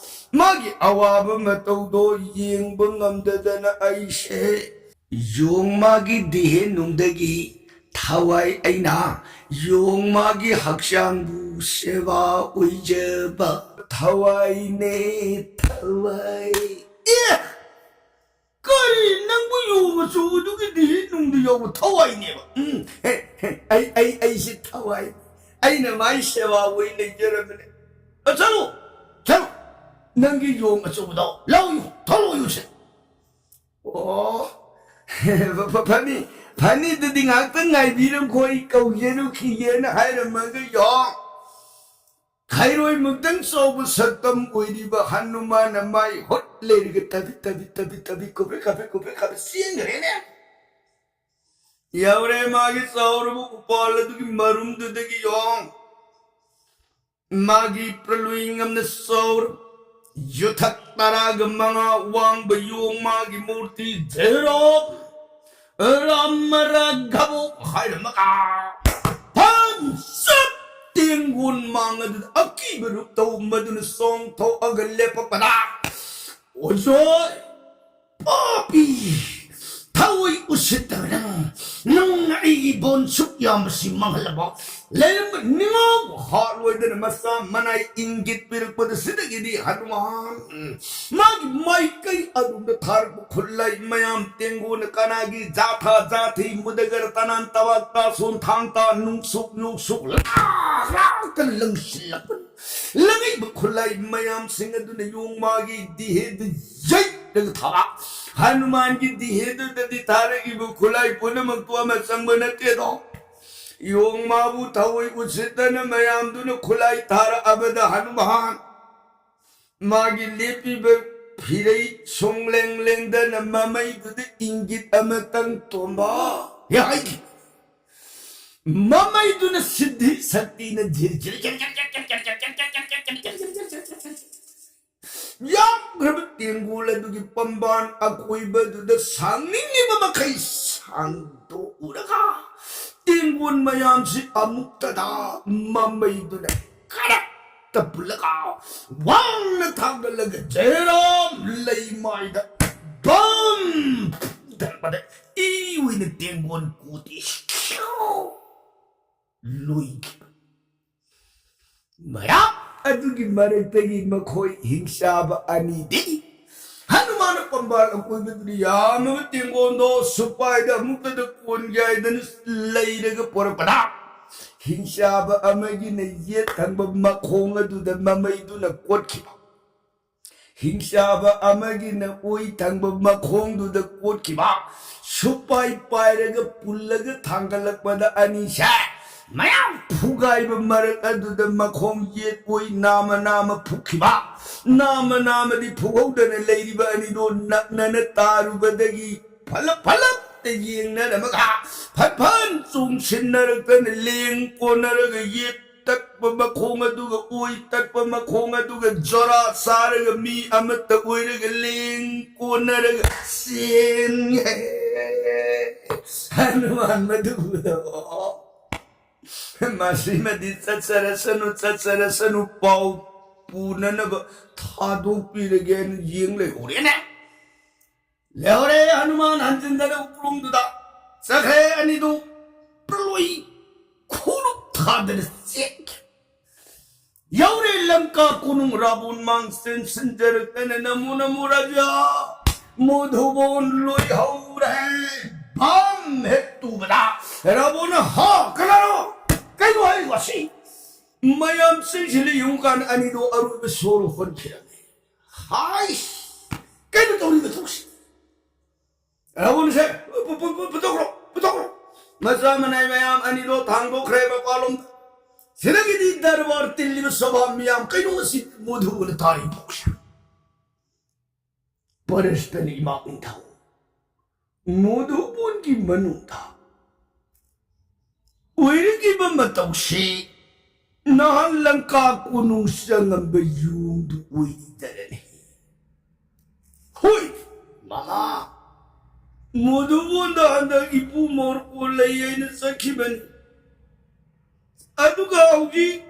ꯃꯥꯒꯤ ꯑꯋꯥꯕ ꯃꯇꯧꯗꯣ ꯌꯦꯡꯕ ꯉꯝꯗꯗꯅ ꯑꯩꯁꯦ ꯌꯣꯡꯃꯥꯒꯤ ꯗꯤꯍꯦ ꯅꯨꯡꯗꯒꯤ ꯊꯋꯥꯏ ꯑꯩꯅ ꯌꯣꯡꯃꯥꯒꯤ ꯍꯛꯆꯥꯡꯕꯨ ꯁꯦꯕꯥ ꯑꯣꯏꯖꯕ ꯊꯋꯥꯏꯅꯦ, ꯊꯋꯥꯏ꯫ ꯑꯦ! ꯀꯔꯤ, ꯅꯪꯕꯨ ꯌꯣꯡ ꯃꯆꯨꯗꯨꯒꯤ ꯗꯤꯍꯦ ꯅꯨꯡꯗ ꯌꯥꯎꯕ ꯊꯋꯥꯏꯅꯦꯕ? ꯎꯝ, ꯍꯦ, ꯍꯦ, ꯑꯩ, ꯑꯩ, ꯑꯩꯁꯦ ꯊꯋꯥꯏ꯫ ꯑꯩꯅ ꯃꯥꯏ ꯁꯦꯕꯥ ꯑꯣꯏ ꯂꯩꯖꯔꯕꯅꯦ꯫ ꯑ, ꯆꯠꯂꯨ, ꯆꯠꯂꯨ꯫ ꯅꯪꯒꯤ ꯌꯣꯡ ꯑꯆꯧꯕꯗꯣ ꯂꯧ, ꯊꯣꯛꯂꯛꯑꯣ ꯌꯨꯁꯦ꯫ ꯑꯣ, ꯐ-, ꯐ-, ꯐꯅꯤ, ꯐꯅꯤ, ꯑꯗꯨꯗꯤ ꯉꯥꯏꯍꯥꯛꯇꯪ ꯉꯥꯏꯕꯤꯔꯝꯈꯣ, ꯑꯩ ꯀꯧꯖꯔꯨꯈꯤꯒꯦꯅ ꯍꯥꯏꯔꯝꯃꯒ ꯌꯣꯡ ꯈꯩꯔꯣꯏꯃꯨꯛꯇꯪ ꯆꯥꯎꯕ ꯁꯛꯇꯝ ꯑꯣꯏꯔꯤꯕ ꯍꯅꯨꯃꯥꯟꯅ ꯃꯥꯏ ꯍꯨꯠ ꯂꯩꯔꯒ ꯇꯕꯤ, ꯇꯕꯤ, ꯇꯕꯤ, ꯇꯕꯤ, ꯀꯨꯞꯄꯦ, ꯀꯥꯞꯄꯦ, ꯀꯨꯞꯄꯦ, ꯀꯥꯞꯄꯦ ꯆꯦꯟꯈ꯭ꯔꯦꯅꯦ꯫ ꯌꯧꯔꯦ ꯃꯥꯒꯤ ꯆꯥꯎꯔꯕ ꯎꯄꯥꯜ ꯑꯗꯨꯒꯤ ꯃꯔꯨꯝꯗꯨꯗꯒꯤ ꯌꯣꯡ꯫ ꯃꯥꯒꯤ ꯄ꯭ꯔꯂꯨꯏ ꯉꯝꯅ ꯆꯥꯎꯔ-, ꯌꯨꯊꯛ ꯇꯔꯥꯒ ꯃꯉꯥ ꯋꯥꯡꯕ ꯌꯣꯡꯃꯥꯒꯤ ꯃꯨꯔꯇꯤ ꯖꯦꯔꯣꯝ ꯔꯥꯃꯔꯥꯘꯕ ꯍꯥꯏꯔꯝꯃꯒ ꯐꯟ ꯆꯞ ꯇꯦꯡꯒꯣꯟ ꯃꯥꯡ ꯑꯗꯨꯗ ꯑꯀꯤꯕ ꯔꯨꯞ ꯇꯧ ꯃꯗꯨꯅ ꯆꯣꯡꯊꯣꯛꯑꯒ ꯂꯦꯞꯄꯛꯄꯗ, "ꯑꯣꯖꯣꯏ, ꯄꯥꯄꯤ, ꯊꯋꯥꯏ ꯎꯁꯤꯠꯇꯕ ꯅꯪ, ꯅꯪꯅ ꯑꯩꯒꯤ ꯕꯣꯟ ꯁꯨꯛ ꯌꯥꯝꯕꯁꯤ ꯃꯥꯡꯍꯜꯂꯕ?" ꯂꯩꯔꯝꯕ ꯅꯤꯉꯥꯎ ꯍꯥꯠꯂꯣꯏꯗꯅ ꯃꯆꯥ ꯃꯅꯥꯏ ꯏꯪꯒꯤꯠ ꯄꯤꯔꯛꯄꯗ ꯁꯤꯗꯒꯤꯗꯤ ꯍꯅꯨꯃꯥꯟ ꯃꯥꯒꯤ ꯃꯥꯏꯀꯩ ꯑꯗꯨꯗ ꯊꯥꯔꯛꯄ ꯈꯨꯠꯂꯥꯏ ꯃꯌꯥꯝ ꯇꯦꯡꯒꯣꯟꯅ ꯀꯅꯥꯒꯤ ꯖꯥꯊꯥ ꯖꯥꯊꯤ ꯃꯨꯗꯒꯔ ꯇꯅꯥꯟ ꯇꯋꯥꯛ ꯇꯥꯁꯣꯟ ꯊꯥꯡ ꯇꯥ ꯅꯨꯡꯁꯨꯛ ꯌꯣꯛꯁꯨꯛ ꯂꯥꯛ ꯂꯥꯛꯇꯅ ꯂꯪꯁꯤꯜꯂꯛꯄꯅꯤ꯫ ꯂꯪꯉꯛꯏꯕ ꯈꯨꯠꯂꯥꯏ ꯃꯌꯥꯝꯁꯤꯡ ꯑꯗꯨꯅ ꯌꯣꯡꯃꯥꯒꯤ ꯗꯤꯍꯦꯗꯨ ꯌꯩꯔꯒ ꯊꯥꯕ꯫ ꯍꯅꯨꯃꯥꯟꯒꯤ ꯗꯤꯍꯦꯗꯨꯗꯗꯤ ꯊꯥꯔꯛꯏꯕ ꯈꯨꯠꯂꯥꯏ ꯄꯨꯝꯅꯃꯛꯇꯨ ꯑꯃ ꯆꯪꯕ ꯅꯠꯇꯦꯗꯣ꯫ ꯌꯣꯡꯃꯥꯕꯨ ꯊꯋꯥꯏ ꯎꯁꯤꯠꯇꯅ ꯃꯌꯥꯝꯗꯨꯅ ꯈꯨꯠꯂꯥꯏ ꯊꯥꯔꯛꯑꯕꯗ ꯍꯅꯨꯃꯥꯟ ꯃꯥꯒꯤ ꯂꯦꯞꯄꯤꯕ ꯐꯤꯔꯩ ꯁꯣꯡꯂꯦꯡ ꯂꯦꯡꯗꯅ ꯃꯃꯩꯗꯨꯗ ꯏꯪꯒꯤꯠ ꯑꯃꯇꯪ ꯇꯣꯝꯕ ꯍꯥꯏꯈꯤ꯫ ꯃꯃꯩꯗꯨꯅ ꯁꯤꯗꯤ ꯁꯛꯇꯤꯅ ꯌꯥꯝꯈ꯭ꯔꯕ ꯇꯦꯡꯒꯣꯜ ꯑꯗꯨꯒꯤ ꯄꯝꯕꯥꯟ ꯑꯀꯣꯏꯕꯗꯨꯗ ꯁꯥꯡꯅꯤꯡꯉꯤꯕ ꯃꯈꯩ ꯁꯥꯡꯗꯣꯛꯎꯔꯒ ꯇꯦꯡꯒꯣꯜ ꯃꯌꯥꯝꯁꯤ ꯑꯃꯨꯛꯇꯗ ꯃꯃꯩꯗꯨꯅ ꯀꯔꯛꯇ ꯄꯨꯜꯂꯒ ꯋꯥꯡꯅ ꯊꯥꯡꯒꯠꯂꯒ ꯖꯌꯔꯥꯝ ꯂꯩꯃꯥꯏꯗ ꯕꯝ ꯐꯨꯗꯔꯛꯄꯗ ꯏ ꯑꯣꯏꯅ ꯇꯦꯡꯒꯣꯜ ꯀꯣꯇꯤ ꯂꯣꯏꯈꯤꯕ꯫ ꯃꯌꯥꯝ ꯑꯗꯨꯒꯤ ꯃꯔꯛꯇꯒꯤ ꯃꯈꯣꯏ ꯍꯤꯡꯆꯥꯕ ꯑꯅꯤꯗꯤ ꯍꯅꯨꯃꯥꯟ ꯄꯝꯕꯥꯜ ꯑꯀꯣꯏꯕꯗꯨꯗ ꯌꯥꯝꯂꯕ ꯇꯦꯡꯒꯣꯟꯗꯣ ꯁꯨꯄꯥꯏꯗ ꯑꯃꯨꯛꯇꯗ ꯀꯣꯟꯒꯥꯏꯗꯅ ꯂꯩꯔꯒ ꯄꯣꯔꯛꯄꯗ ꯍꯤꯡꯆꯥꯕ ꯑꯃꯒꯤꯅ ꯌꯦꯠ ꯊꯪꯕ ꯃꯈꯣꯡ ꯑꯗꯨꯗ ꯃꯃꯩꯗꯨꯅ ꯀꯣꯠꯈꯤꯕ꯫ ꯍꯤꯡꯆꯥꯕ ꯑꯃꯒꯤꯅ ꯑꯣꯏ ꯊꯪꯕ ꯃꯈꯣꯡꯗꯨꯗ ꯀꯣꯠꯈꯤꯕ꯫ ꯁꯨꯄꯥꯏ ꯄꯥꯏꯔꯒ ꯄꯨꯜꯂꯒ ꯊꯥꯡꯒꯠꯂꯛꯄꯗ ꯑꯅꯤꯁꯦ ꯃꯌꯥꯝ ꯐꯨꯒꯥꯏꯕ ꯃꯔꯛ ꯑꯗꯨꯗ ꯃꯈꯣꯡ ꯌꯦꯠ ꯑꯣꯏ ꯅꯥꯃ ꯅꯥꯃ ꯐꯨꯈꯤꯕ꯫ ꯅꯥꯃ ꯅꯥꯃꯗꯤ ꯐꯨꯍꯧꯗꯅ ꯂꯩꯔꯤꯕ ꯑꯅꯤꯗꯣ ꯅꯛꯅꯅ ꯇꯥꯔꯨꯕꯗꯒꯤ ꯐꯂꯞ ꯐꯂꯞꯇ ꯌꯦꯡꯅꯔꯝꯃꯒ ꯐꯠ ꯐꯠ ꯆꯣꯡꯁꯤꯟꯅꯔꯛꯇꯅ ꯂꯦꯡ ꯀꯣꯟꯅꯔꯒ ꯌꯦꯠ ꯇꯛ ꯇꯠꯄ ꯃꯈꯣꯡ ꯑꯗꯨꯒ ꯑꯣꯏ ꯇꯠꯄ ꯃꯈꯣꯡ ꯑꯗꯨꯒ ꯖꯣꯔꯥ ꯁꯥꯔꯒ ꯃꯤ ꯑꯃꯠꯇ ꯑꯣꯏꯔꯒ ꯂꯦꯡ ꯀꯣꯟꯅꯔꯒ ꯆꯦꯟꯒꯦ꯫ ꯍꯅꯨꯃꯥꯟ ꯃꯗꯨ ꯎꯕꯗ, "ꯑꯣ, ꯃꯁꯤꯃꯗꯤ ꯆꯠꯆꯔꯁꯅꯨ, ꯆꯠꯆꯔꯁꯅꯨ, ꯄꯥꯎ ꯄꯨꯅꯅꯕ ꯊꯥꯗꯣꯛꯄꯤꯔꯒꯦꯅ" ꯌꯦꯡ ꯂꯩꯍꯧꯔꯦꯅꯦ꯫ ꯂꯩꯍꯧꯔꯦ ꯍꯅꯨꯃꯥꯟ ꯍꯟꯖꯤꯟꯗꯅ ꯎꯄ꯭ꯔꯨꯝꯗꯨꯗ꯫ ꯆꯠꯈ꯭ꯔꯦ ꯑꯅꯤꯗꯨ꯫ ꯄ꯭ꯔꯂꯣꯏ ꯈꯨꯔꯨꯞ ꯊꯥꯗꯅ ꯆꯦꯟꯈ꯭ꯔꯦ꯫ ꯌꯧꯔꯦ ꯂꯪꯀꯥ ꯀꯣꯅꯨꯡ ꯔꯥꯕꯣꯟ ꯃꯥꯡ ꯆꯦꯟꯁꯤꯟꯖꯔꯛꯇꯅ, "ꯅꯃꯣ ꯅꯃꯣ ꯔꯥꯖꯥ, ꯃꯣꯙꯨꯕꯣꯟ ꯂꯣꯏꯍꯧꯔꯦ, ꯚꯥꯝ ꯍꯦꯛ ꯇꯨꯕꯗ"꯫ ꯔꯥꯕꯣꯟꯅ, "ꯍꯥ, ꯀꯅꯥꯅꯣ? ꯀꯩꯅꯣ ꯍꯥꯏꯔꯤꯕ ꯑꯁꯤ?" ꯃꯌꯥꯝ ꯆꯦꯟꯁꯤꯜꯂ ꯌꯦꯡꯉꯨꯀꯥꯟꯗ ꯑꯅꯤꯗꯣ ꯑꯔꯣꯏꯕ ꯁꯣꯔ ꯍꯣꯟꯈꯤꯔꯝꯃꯦ꯫ "ꯍꯥꯏꯁ, ꯀꯩꯅꯣ ꯇꯧꯔꯤꯕ ꯊꯧꯁꯤ?" ꯔꯥꯕꯣꯟꯁꯦ, "ꯄꯨ-, ꯄꯨ-, ꯄꯨ-, ꯄꯨꯊꯣꯛꯈ꯭ꯔꯣ, ꯄꯨꯊꯣꯛꯈ꯭ꯔꯣ"꯫ ꯃꯆꯥ ꯃꯅꯥꯏ ꯃꯌꯥꯝ ꯑꯅꯤꯗꯣ ꯊꯥꯡꯗꯣꯛꯈ꯭ꯔꯦ ꯃꯄꯥꯟꯂꯣꯝꯗ꯫ ꯁꯤꯗꯒꯤꯗꯤ ꯗꯔꯕꯥꯔ ꯇꯤꯜꯂꯤꯕ ꯁꯚꯥ ꯃꯤꯌꯥꯝ, "ꯀꯩꯅꯣ ꯑꯁꯤ ꯃꯣꯙꯨꯕꯣꯟꯅ ꯇꯥꯔꯤ ꯄꯥꯎꯁꯦ?" ꯄꯔꯁꯇꯅ ꯏꯃꯥ ꯅꯤꯡꯊꯧ, ꯃꯣꯙꯨꯕꯣꯟꯒꯤ ꯃꯅꯨꯡꯗ ꯑꯣꯏꯔꯛꯂꯤꯕ ꯃꯇꯧꯁꯤ ꯅꯍꯥꯟ ꯂꯪꯀꯥ ꯀꯣꯅꯨꯡ ꯆꯪꯉꯝꯕ ꯌꯣꯡꯗꯨ ꯑꯣꯏꯔꯤꯗꯔꯅꯤ꯫ ꯍꯣꯏ, ꯃꯃꯥ, ꯃꯣꯙꯨꯕꯣꯟꯗ ꯍꯟꯗꯛ ꯏꯄꯨ ꯃꯣꯔꯀꯣ ꯂꯩ ꯍꯥꯏꯅ ꯆꯠꯈꯤꯕꯅꯤ꯫ ꯑꯗꯨꯒ ꯍꯧꯖꯤꯛ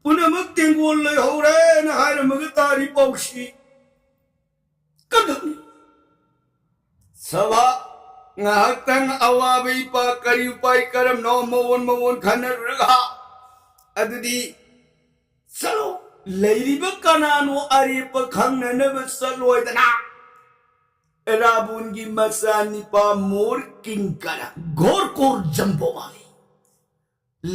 ꯄꯨꯝꯅꯃꯛ ꯇꯦꯡꯒꯣꯜ ꯂꯩꯍꯧꯔꯦꯅ ꯍꯥꯏꯔꯝꯃꯒ ꯇꯥꯔꯤ ꯄꯥꯎꯁꯤ꯫ ꯀꯗꯧꯅꯤ? ꯁꯚꯥ, ꯉꯥꯏꯍꯥꯛꯇꯪ ꯑꯋꯥꯕ ꯏꯄꯥ ꯀꯔꯤ ꯎꯄꯥꯏ ꯀꯔꯝꯅꯣ ꯃꯑꯣꯟ ꯃꯑꯣꯟ ꯈꯟꯅꯔꯨꯔꯒ, ꯑꯗꯨꯗꯤ ꯆꯠꯂꯣ, ꯂꯩꯔꯤꯕ ꯀꯅꯥꯅꯣ ꯑꯔꯦꯞꯄ ꯈꯪꯅꯅꯕ ꯆꯠꯂꯣꯏꯗꯅ꯫ ꯔꯥꯕꯣꯟꯒꯤ ꯃꯆꯥꯅꯤꯄꯥ ꯃꯣꯔ ꯀꯤꯡꯀꯔ ꯒꯣꯔ ꯀꯣꯔ ꯖꯝꯕꯣ ꯃꯥꯂꯤ꯫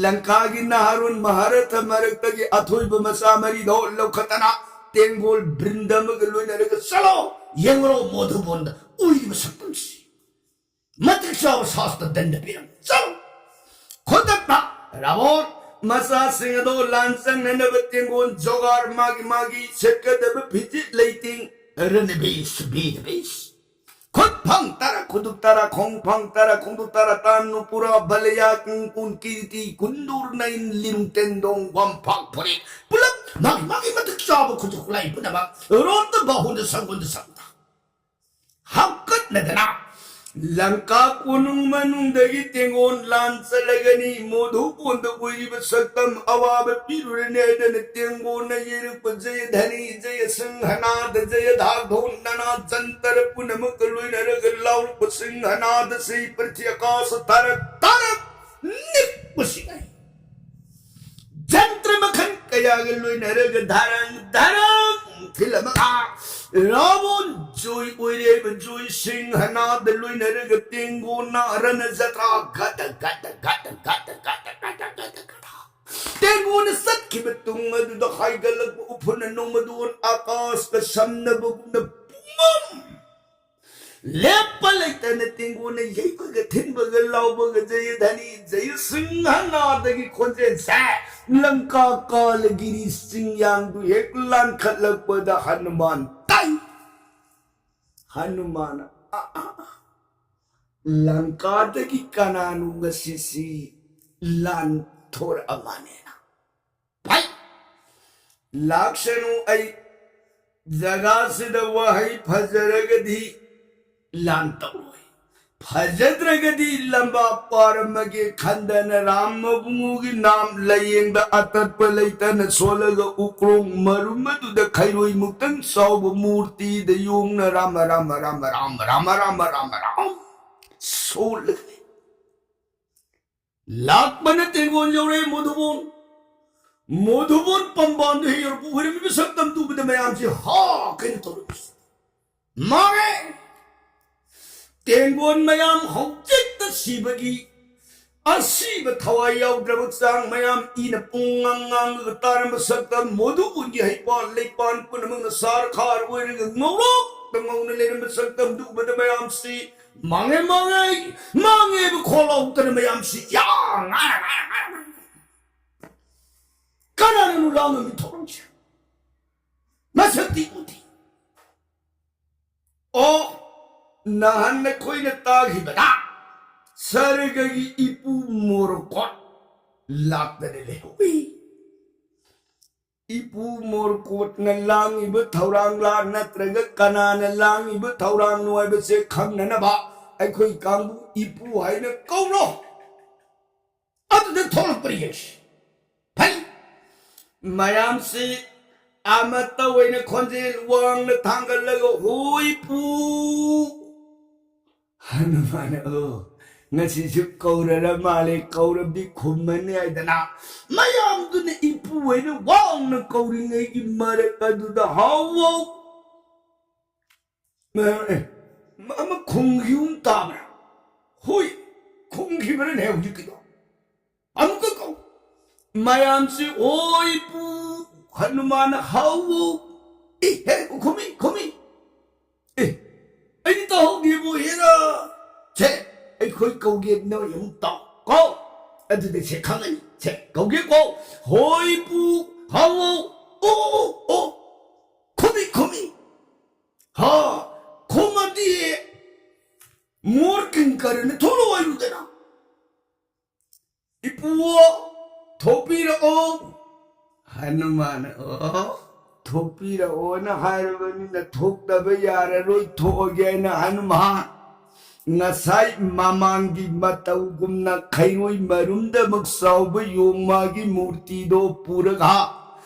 ꯂꯪꯀꯥꯒꯤ ꯅꯍꯥꯔꯣꯟ ꯃꯍꯥꯔꯊ ꯃꯔꯛꯇꯒꯤ ꯑꯊꯣꯏꯕ ꯃꯆꯥ ꯃꯔꯤꯗꯣ ꯂꯧꯈꯠꯇꯅ ꯇꯦꯡꯒꯣꯜ ꯕ꯭ꯔꯤꯟꯗ ꯑꯃꯒ ꯂꯣꯏꯅꯔꯒ ꯆꯠꯂꯣ, ꯌꯦꯡꯉꯨꯔꯣ ꯃꯣꯙꯨꯕꯣꯟꯗ ꯎꯔꯤꯕ ꯁꯛꯇꯝꯁꯤ꯫ ꯃꯇꯤꯛ ꯆꯥꯕ ꯁꯥꯁꯇ ꯗꯟꯗ ꯄꯤꯔꯝꯃꯤ꯫ ꯆꯠꯂꯣ꯫ ꯈꯨꯗꯛꯇ ꯔꯥꯕꯣꯟ ꯃꯆꯥꯁꯤꯡ ꯑꯗꯣ ꯂꯥꯟ ꯆꯪꯅꯅꯕ ꯇꯦꯡꯒꯣꯜ ꯖꯣꯒꯥꯔ, ꯃꯥꯒꯤ ꯃꯥꯒꯤ ꯁꯦꯠꯀꯗꯕ ꯐꯤꯖꯦꯠ ꯂꯩꯇꯦꯡ, ꯔꯅꯕꯦꯁ, ꯕꯤꯔꯕꯦꯁ, ꯈꯨꯠ ꯐꯪ ꯇꯔꯥ, ꯈꯨꯗꯨꯞ ꯇꯔꯥ, ꯈꯣꯡ ꯐꯪ ꯇꯔꯥ, ꯈꯣꯡꯗꯨꯞ ꯇꯔꯥ, ꯇꯥꯟ ꯅꯨꯄꯨꯔꯥ, ꯕꯂꯌꯥ, ꯀꯨꯡꯀꯨꯟ, ꯀꯤꯔꯤꯇꯤ, ꯀꯨꯟꯗꯨꯔ, ꯅꯥꯏꯟ, ꯂꯤꯔꯨꯡ, ꯇꯦꯟꯗꯣꯡ, ꯋꯥꯝꯐꯥꯛ, ꯐꯣꯔꯦꯠ ꯄꯨꯂꯞ ꯃꯥꯒꯤ ꯃꯥꯒꯤ ꯃꯇꯤꯛ ꯆꯥꯕ ꯈꯨꯠꯁꯨ ꯈꯨꯠꯂꯥꯏ ꯄꯨꯝꯅꯃꯛ ꯔꯣꯠꯇ ꯕꯥꯍꯨꯗ ꯁꯪꯒꯣꯟꯗ ꯁꯪꯗ ꯍꯥꯞꯀꯠꯅꯗꯅ ꯂꯪꯀꯥ ꯀꯣꯅꯨꯡ ꯃꯅꯨꯡꯗꯒꯤ ꯇꯦꯡꯒꯣꯟ ꯂꯥꯟ ꯆꯠꯂꯒꯅꯤ꯫ ꯃꯣꯙꯨꯀꯣꯟꯗ ꯑꯣꯏꯔꯤꯕ ꯁꯛꯇꯝ ꯑꯋꯥꯕ ꯄꯤꯔꯨꯔꯅꯤ ꯍꯥꯏꯗꯅ ꯇꯦꯡꯒꯣꯟꯅ ꯌꯩꯔꯛꯄ ꯖꯌ ꯙꯅꯤ, ꯖꯌ ꯁꯤꯡꯍꯅꯥꯗ, ꯖꯌ ꯙꯥꯛ ꯙꯣꯟ ꯅꯅꯥ ꯖꯟꯇꯔ ꯄꯨꯝꯅꯃꯛꯀ ꯂꯣꯏꯅꯔꯒ ꯂꯥꯎꯔꯛꯄ ꯁꯤꯡꯍꯅꯥꯗꯁꯤ ꯄ꯭ꯔꯤꯊꯤ ꯑꯀꯥꯁ ꯇꯥꯔꯛ ꯇꯥꯔꯛ ꯅꯤꯛꯄꯁꯤꯗ ꯖꯟꯇ꯭ꯔ ꯃꯈꯜ ꯀꯌꯥꯒ ꯂꯣꯏꯅꯔꯒ ꯙꯔꯪ ꯙꯔꯪ ꯊꯤꯜꯂꯝꯃꯒ ꯔꯥꯕꯣꯟ ꯖꯣꯏ ꯑꯣꯏꯔꯦꯕ ꯖꯣꯏ ꯁꯤꯡꯍꯅꯥꯗ ꯂꯣꯏꯅꯔꯒ ꯇꯦꯡꯒꯣꯟꯅ ꯔꯅ ꯖꯇ꯭ꯔꯥ ꯒꯗ ꯒꯗ ꯒꯗ ꯒꯗ ꯒꯗ ꯒꯗ ꯒꯗ ꯒꯗ ꯇꯦꯡꯒꯣꯟꯅ ꯆꯠꯈꯤꯕ ꯇꯨꯡ ꯑꯗꯨꯗ ꯍꯥꯏꯒꯠꯂꯛꯄ ꯎꯐꯨꯟꯅ ꯅꯣꯡꯃꯗꯣꯟ ꯑꯀꯥꯁꯀ ꯁꯝꯅꯕꯒꯨꯝꯅ ꯄꯨꯡꯃꯝ ꯂꯦꯞꯄ ꯂꯩꯇꯅ ꯇꯦꯡꯒꯣꯟꯅ ꯌꯩꯕꯒ ꯊꯤꯟꯕꯒ ꯂꯥꯎꯕꯒ ꯖꯌ ꯙꯅꯤ ꯖꯌ ꯁꯤꯡꯍꯅꯥꯗꯒꯤ ꯈꯣꯟꯖꯦꯜꯁꯦ ꯂꯪꯀꯥ ꯀꯥꯂꯒꯤꯔꯤ ꯆꯤꯡꯌꯥꯡꯗꯨ ꯍꯦꯛ ꯂꯥꯟꯈꯠꯂꯛꯄꯗ ꯍꯅꯨꯃꯥꯟ ꯇꯥꯏ꯫ ꯍꯅꯨꯃꯥꯟ ꯑ, ꯑ, ꯑ, ꯂꯪꯀꯥꯗꯒꯤ ꯀꯅꯥꯅꯣ ꯉꯁꯤꯁꯤ ꯂꯥꯟꯊꯣꯔꯛꯑ ꯃꯥꯅꯦꯅ꯫ ꯐꯩ! ꯂꯥꯛꯁꯅꯨ꯫ ꯑꯩ ꯖꯒꯥꯁꯤꯗ ꯋꯥꯍꯩ ꯐꯖꯔꯒꯗꯤ ꯂꯥꯟ ꯇꯧꯔꯣꯏ, ꯐꯖꯗ꯭ꯔꯒꯗꯤ ꯂꯝꯕꯥ ꯄꯥꯔꯝꯃꯒꯦ ꯈꯟꯗꯅ ꯔꯥꯝ ꯃꯕꯨꯡꯉꯣꯒꯤ ꯅꯥꯝ ꯂꯥꯏꯌꯦꯡꯗ ꯑꯇꯠꯄ ꯂꯩꯇꯅ ꯁꯣꯜꯂꯒ ꯎꯀ꯭ꯔꯣꯡ ꯃꯔꯨꯝ ꯑꯗꯨꯗ ꯈꯩꯔꯣꯏ ꯃꯨꯛꯇꯪ ꯆꯥꯎꯕ ꯃꯨꯔꯇꯤꯗ ꯌꯣꯡꯅ ꯔꯥꯃ ꯔꯥꯃ ꯔꯥꯃ ꯔꯥꯃ ꯔꯥꯃ ꯔꯥꯃ ꯔꯥꯃ ꯔꯥꯝ ꯁꯣꯜꯂꯒ ꯂꯩ꯫ ꯂꯥꯛꯄꯅ ꯇꯦꯡꯒꯣꯟ ꯌꯧꯔꯦ ꯃꯣꯙꯨꯕꯣꯟ꯫ ꯃꯣꯙꯨꯕꯣꯟ ꯄꯝꯕꯥꯟꯗꯨ ꯍꯦꯛ ꯌꯧꯔꯛꯄ ꯑꯣꯏꯔꯝꯃꯤꯕ ꯁꯛꯇꯝꯗꯨ ꯎꯕꯗ ꯃꯌꯥꯝꯁꯤ ꯍꯥ ꯀꯩꯅꯣ ꯇꯧꯔꯛꯏ꯫ ꯃꯥꯡꯉꯦ! ꯇꯦꯡꯒꯣꯟ ꯃꯌꯥꯝ ꯍꯧꯖꯤꯛꯇ ꯁꯤꯕꯒꯤ ꯑꯁꯤꯕ ꯊꯋꯥꯏ ꯌꯥꯎꯗ꯭ꯔꯕ ꯆꯥꯡ ꯃꯌꯥꯝ ꯏꯅ ꯄꯨꯡ ꯉꯥꯡ ꯉꯥꯡꯂꯒ ꯇꯥꯔꯝꯕ ꯁꯛꯇꯝ ꯃꯣꯙꯨꯕꯣꯟꯒꯤ ꯍꯩꯄꯥꯜ ꯂꯩꯄꯥꯟ ꯄꯨꯝꯅꯃꯛꯅ ꯁꯥꯔ ꯈꯥꯔ ꯑꯣꯏꯔꯒ ꯉꯧꯔꯣꯛꯇ ꯉꯧꯅ ꯂꯩꯔꯝꯕ ꯁꯛꯇꯝꯗꯨ ꯎꯕꯗ ꯃꯌꯥꯝꯁꯤ ꯃꯥꯡꯉꯦ, ꯃꯥꯡꯉꯦ, ꯃꯥꯡꯉꯦꯕ ꯈꯣꯜ ꯂꯥꯎꯗꯅ ꯃꯌꯥꯝꯁꯤ ꯌꯥ ꯉꯥꯡ ꯉꯥꯡ ꯉꯥꯡ ꯉꯥꯡ꯫ ꯀꯅꯥꯅꯅꯣ ꯂꯥꯎꯅ ꯃꯤ ꯊꯣꯛꯂꯛꯁꯦ? ꯃꯁꯛꯇꯤ ꯎꯗꯦ꯫ ꯑꯣ, ꯅꯍꯥꯟ ꯑꯩꯈꯣꯏꯅ ꯇꯥꯈꯤꯕꯗ ꯁꯔꯒꯒꯤ ꯏꯄꯨ ꯃꯣꯔꯀꯣꯠ ꯂꯥꯛꯇꯅ ꯂꯩꯍꯧꯏ꯫ ꯏꯄꯨ ꯃꯣꯔꯀꯣꯠꯅ ꯂꯥꯡꯉꯤꯕ ꯊꯧꯔꯥꯡꯂꯥ ꯅꯠꯇ꯭ꯔꯒ ꯀꯅꯥꯅ ꯂꯥꯡꯉꯤꯕ ꯊꯧꯔꯥꯡꯅꯣ ꯍꯥꯏꯕꯁꯦ ꯈꯪꯅꯅꯕ ꯑꯩꯈꯣꯏ ꯀꯥꯡꯕꯨ ꯏꯄꯨ ꯍꯥꯏꯅ ꯀꯧꯔꯣ꯫ ꯑꯗꯨꯗ ꯊꯣꯛꯂꯛꯄ꯭ꯔꯥ ꯌꯦꯡꯁꯤ꯫ ꯐꯩ꯫ ꯃꯌꯥꯝꯁꯤ ꯑꯃꯠꯇ ꯑꯣꯏꯅ ꯈꯣꯟꯖꯦꯜ ꯋꯥꯡꯅ ꯊꯥꯡꯒꯠꯂꯒ, "ꯍꯣꯏ ꯄꯨ!" ꯍꯅꯨꯃꯥꯟ, "ꯑꯣ, ꯉꯁꯤꯁꯨ ꯀꯧꯔꯔ ꯃꯥꯜꯂꯦ, ꯀꯧꯔꯕꯗꯤ ꯈꯨꯝꯃꯅꯤ" ꯍꯥꯏꯗꯅ ꯃꯌꯥꯝꯗꯨꯅ ꯏꯄꯨ ꯍꯥꯏꯅ ꯋꯥꯡꯅ ꯀꯧꯔꯤꯉꯩꯒꯤ ꯃꯔꯛ ꯑꯗꯨꯗ, "ꯍꯥꯎꯋꯣ!" ꯑꯦ, ꯑꯃ ꯈꯨꯝꯈꯤꯒꯨꯝ ꯇꯥꯕ꯭ꯔꯥ? ꯍꯣꯏ, ꯈꯨꯝꯈꯤꯕꯅꯅꯦ ꯍꯧꯖꯤꯛꯀꯤꯗꯣ꯫ ꯑꯃꯨꯛꯀ ꯀꯧ꯫ ꯃꯌꯥꯝꯁꯤ, "ꯍꯣꯏ ꯄꯨ!" ꯍꯅꯨꯃꯥꯟ, "ꯍꯥꯎꯋꯣ!" ꯑꯦ, ꯍꯦ, ꯈꯨꯝꯃꯤ, ꯈꯨꯝꯃꯤ꯫ ꯑꯦ, ꯑꯩꯗꯤ ꯇꯥꯍꯧꯗꯦꯕꯨ, ꯍꯦꯔꯥ꯫ ꯁꯦ, ꯑꯩꯈꯣꯏ ꯀꯧꯒꯦ, ꯅꯣꯏ ꯑꯃꯨꯛ ꯇꯥꯎ꯫ ꯀꯧ꯫ ꯑꯗꯨꯗ ꯁꯦ ꯈꯪꯉꯅꯤ꯫ ꯁꯦ, ꯀꯧꯒꯦ ꯀꯧ꯫ "ꯍꯣꯏ ꯄꯨ!" "ꯍꯥꯎꯋꯣ!" "ꯑꯣ, ꯑꯣ, ꯑꯣ!" ꯈꯨꯝꯃꯤ, ꯈꯨꯝꯃꯤ꯫ ꯍꯥ, ꯈꯨꯝꯃꯗꯤ ꯃꯣꯔ ꯀꯤꯡꯀꯔꯅ ꯊꯣꯛꯂꯛꯑꯣ ꯍꯥꯏꯔꯨꯗꯅ꯫ "ꯏꯄꯨꯋꯣ, ꯊꯣꯛꯄꯤꯔꯛꯑꯣ!" ꯍꯅꯨꯃꯥꯟ, "ꯑꯣ, ꯊꯣꯛꯄꯤꯔꯛꯑꯣꯅ ꯍꯥꯏꯔꯕꯅꯤꯅ ꯊꯣꯛꯇꯕ ꯌꯥꯔꯔꯣꯏ, ꯊꯣꯛꯑꯒꯦ" ꯍꯥꯏꯅ ꯍꯅꯨꯃꯥꯟ ꯉꯁꯥꯏ ꯃꯃꯥꯡꯒꯤ ꯃꯇꯧꯒꯨꯝꯅ ꯈꯩꯔꯣꯏ ꯃꯔꯨꯝꯗꯃꯛ ꯆꯥꯎꯕ ꯌꯣꯡꯃꯥꯒꯤ ꯃꯨꯔꯇꯤꯗꯣ ꯄꯨꯔꯒ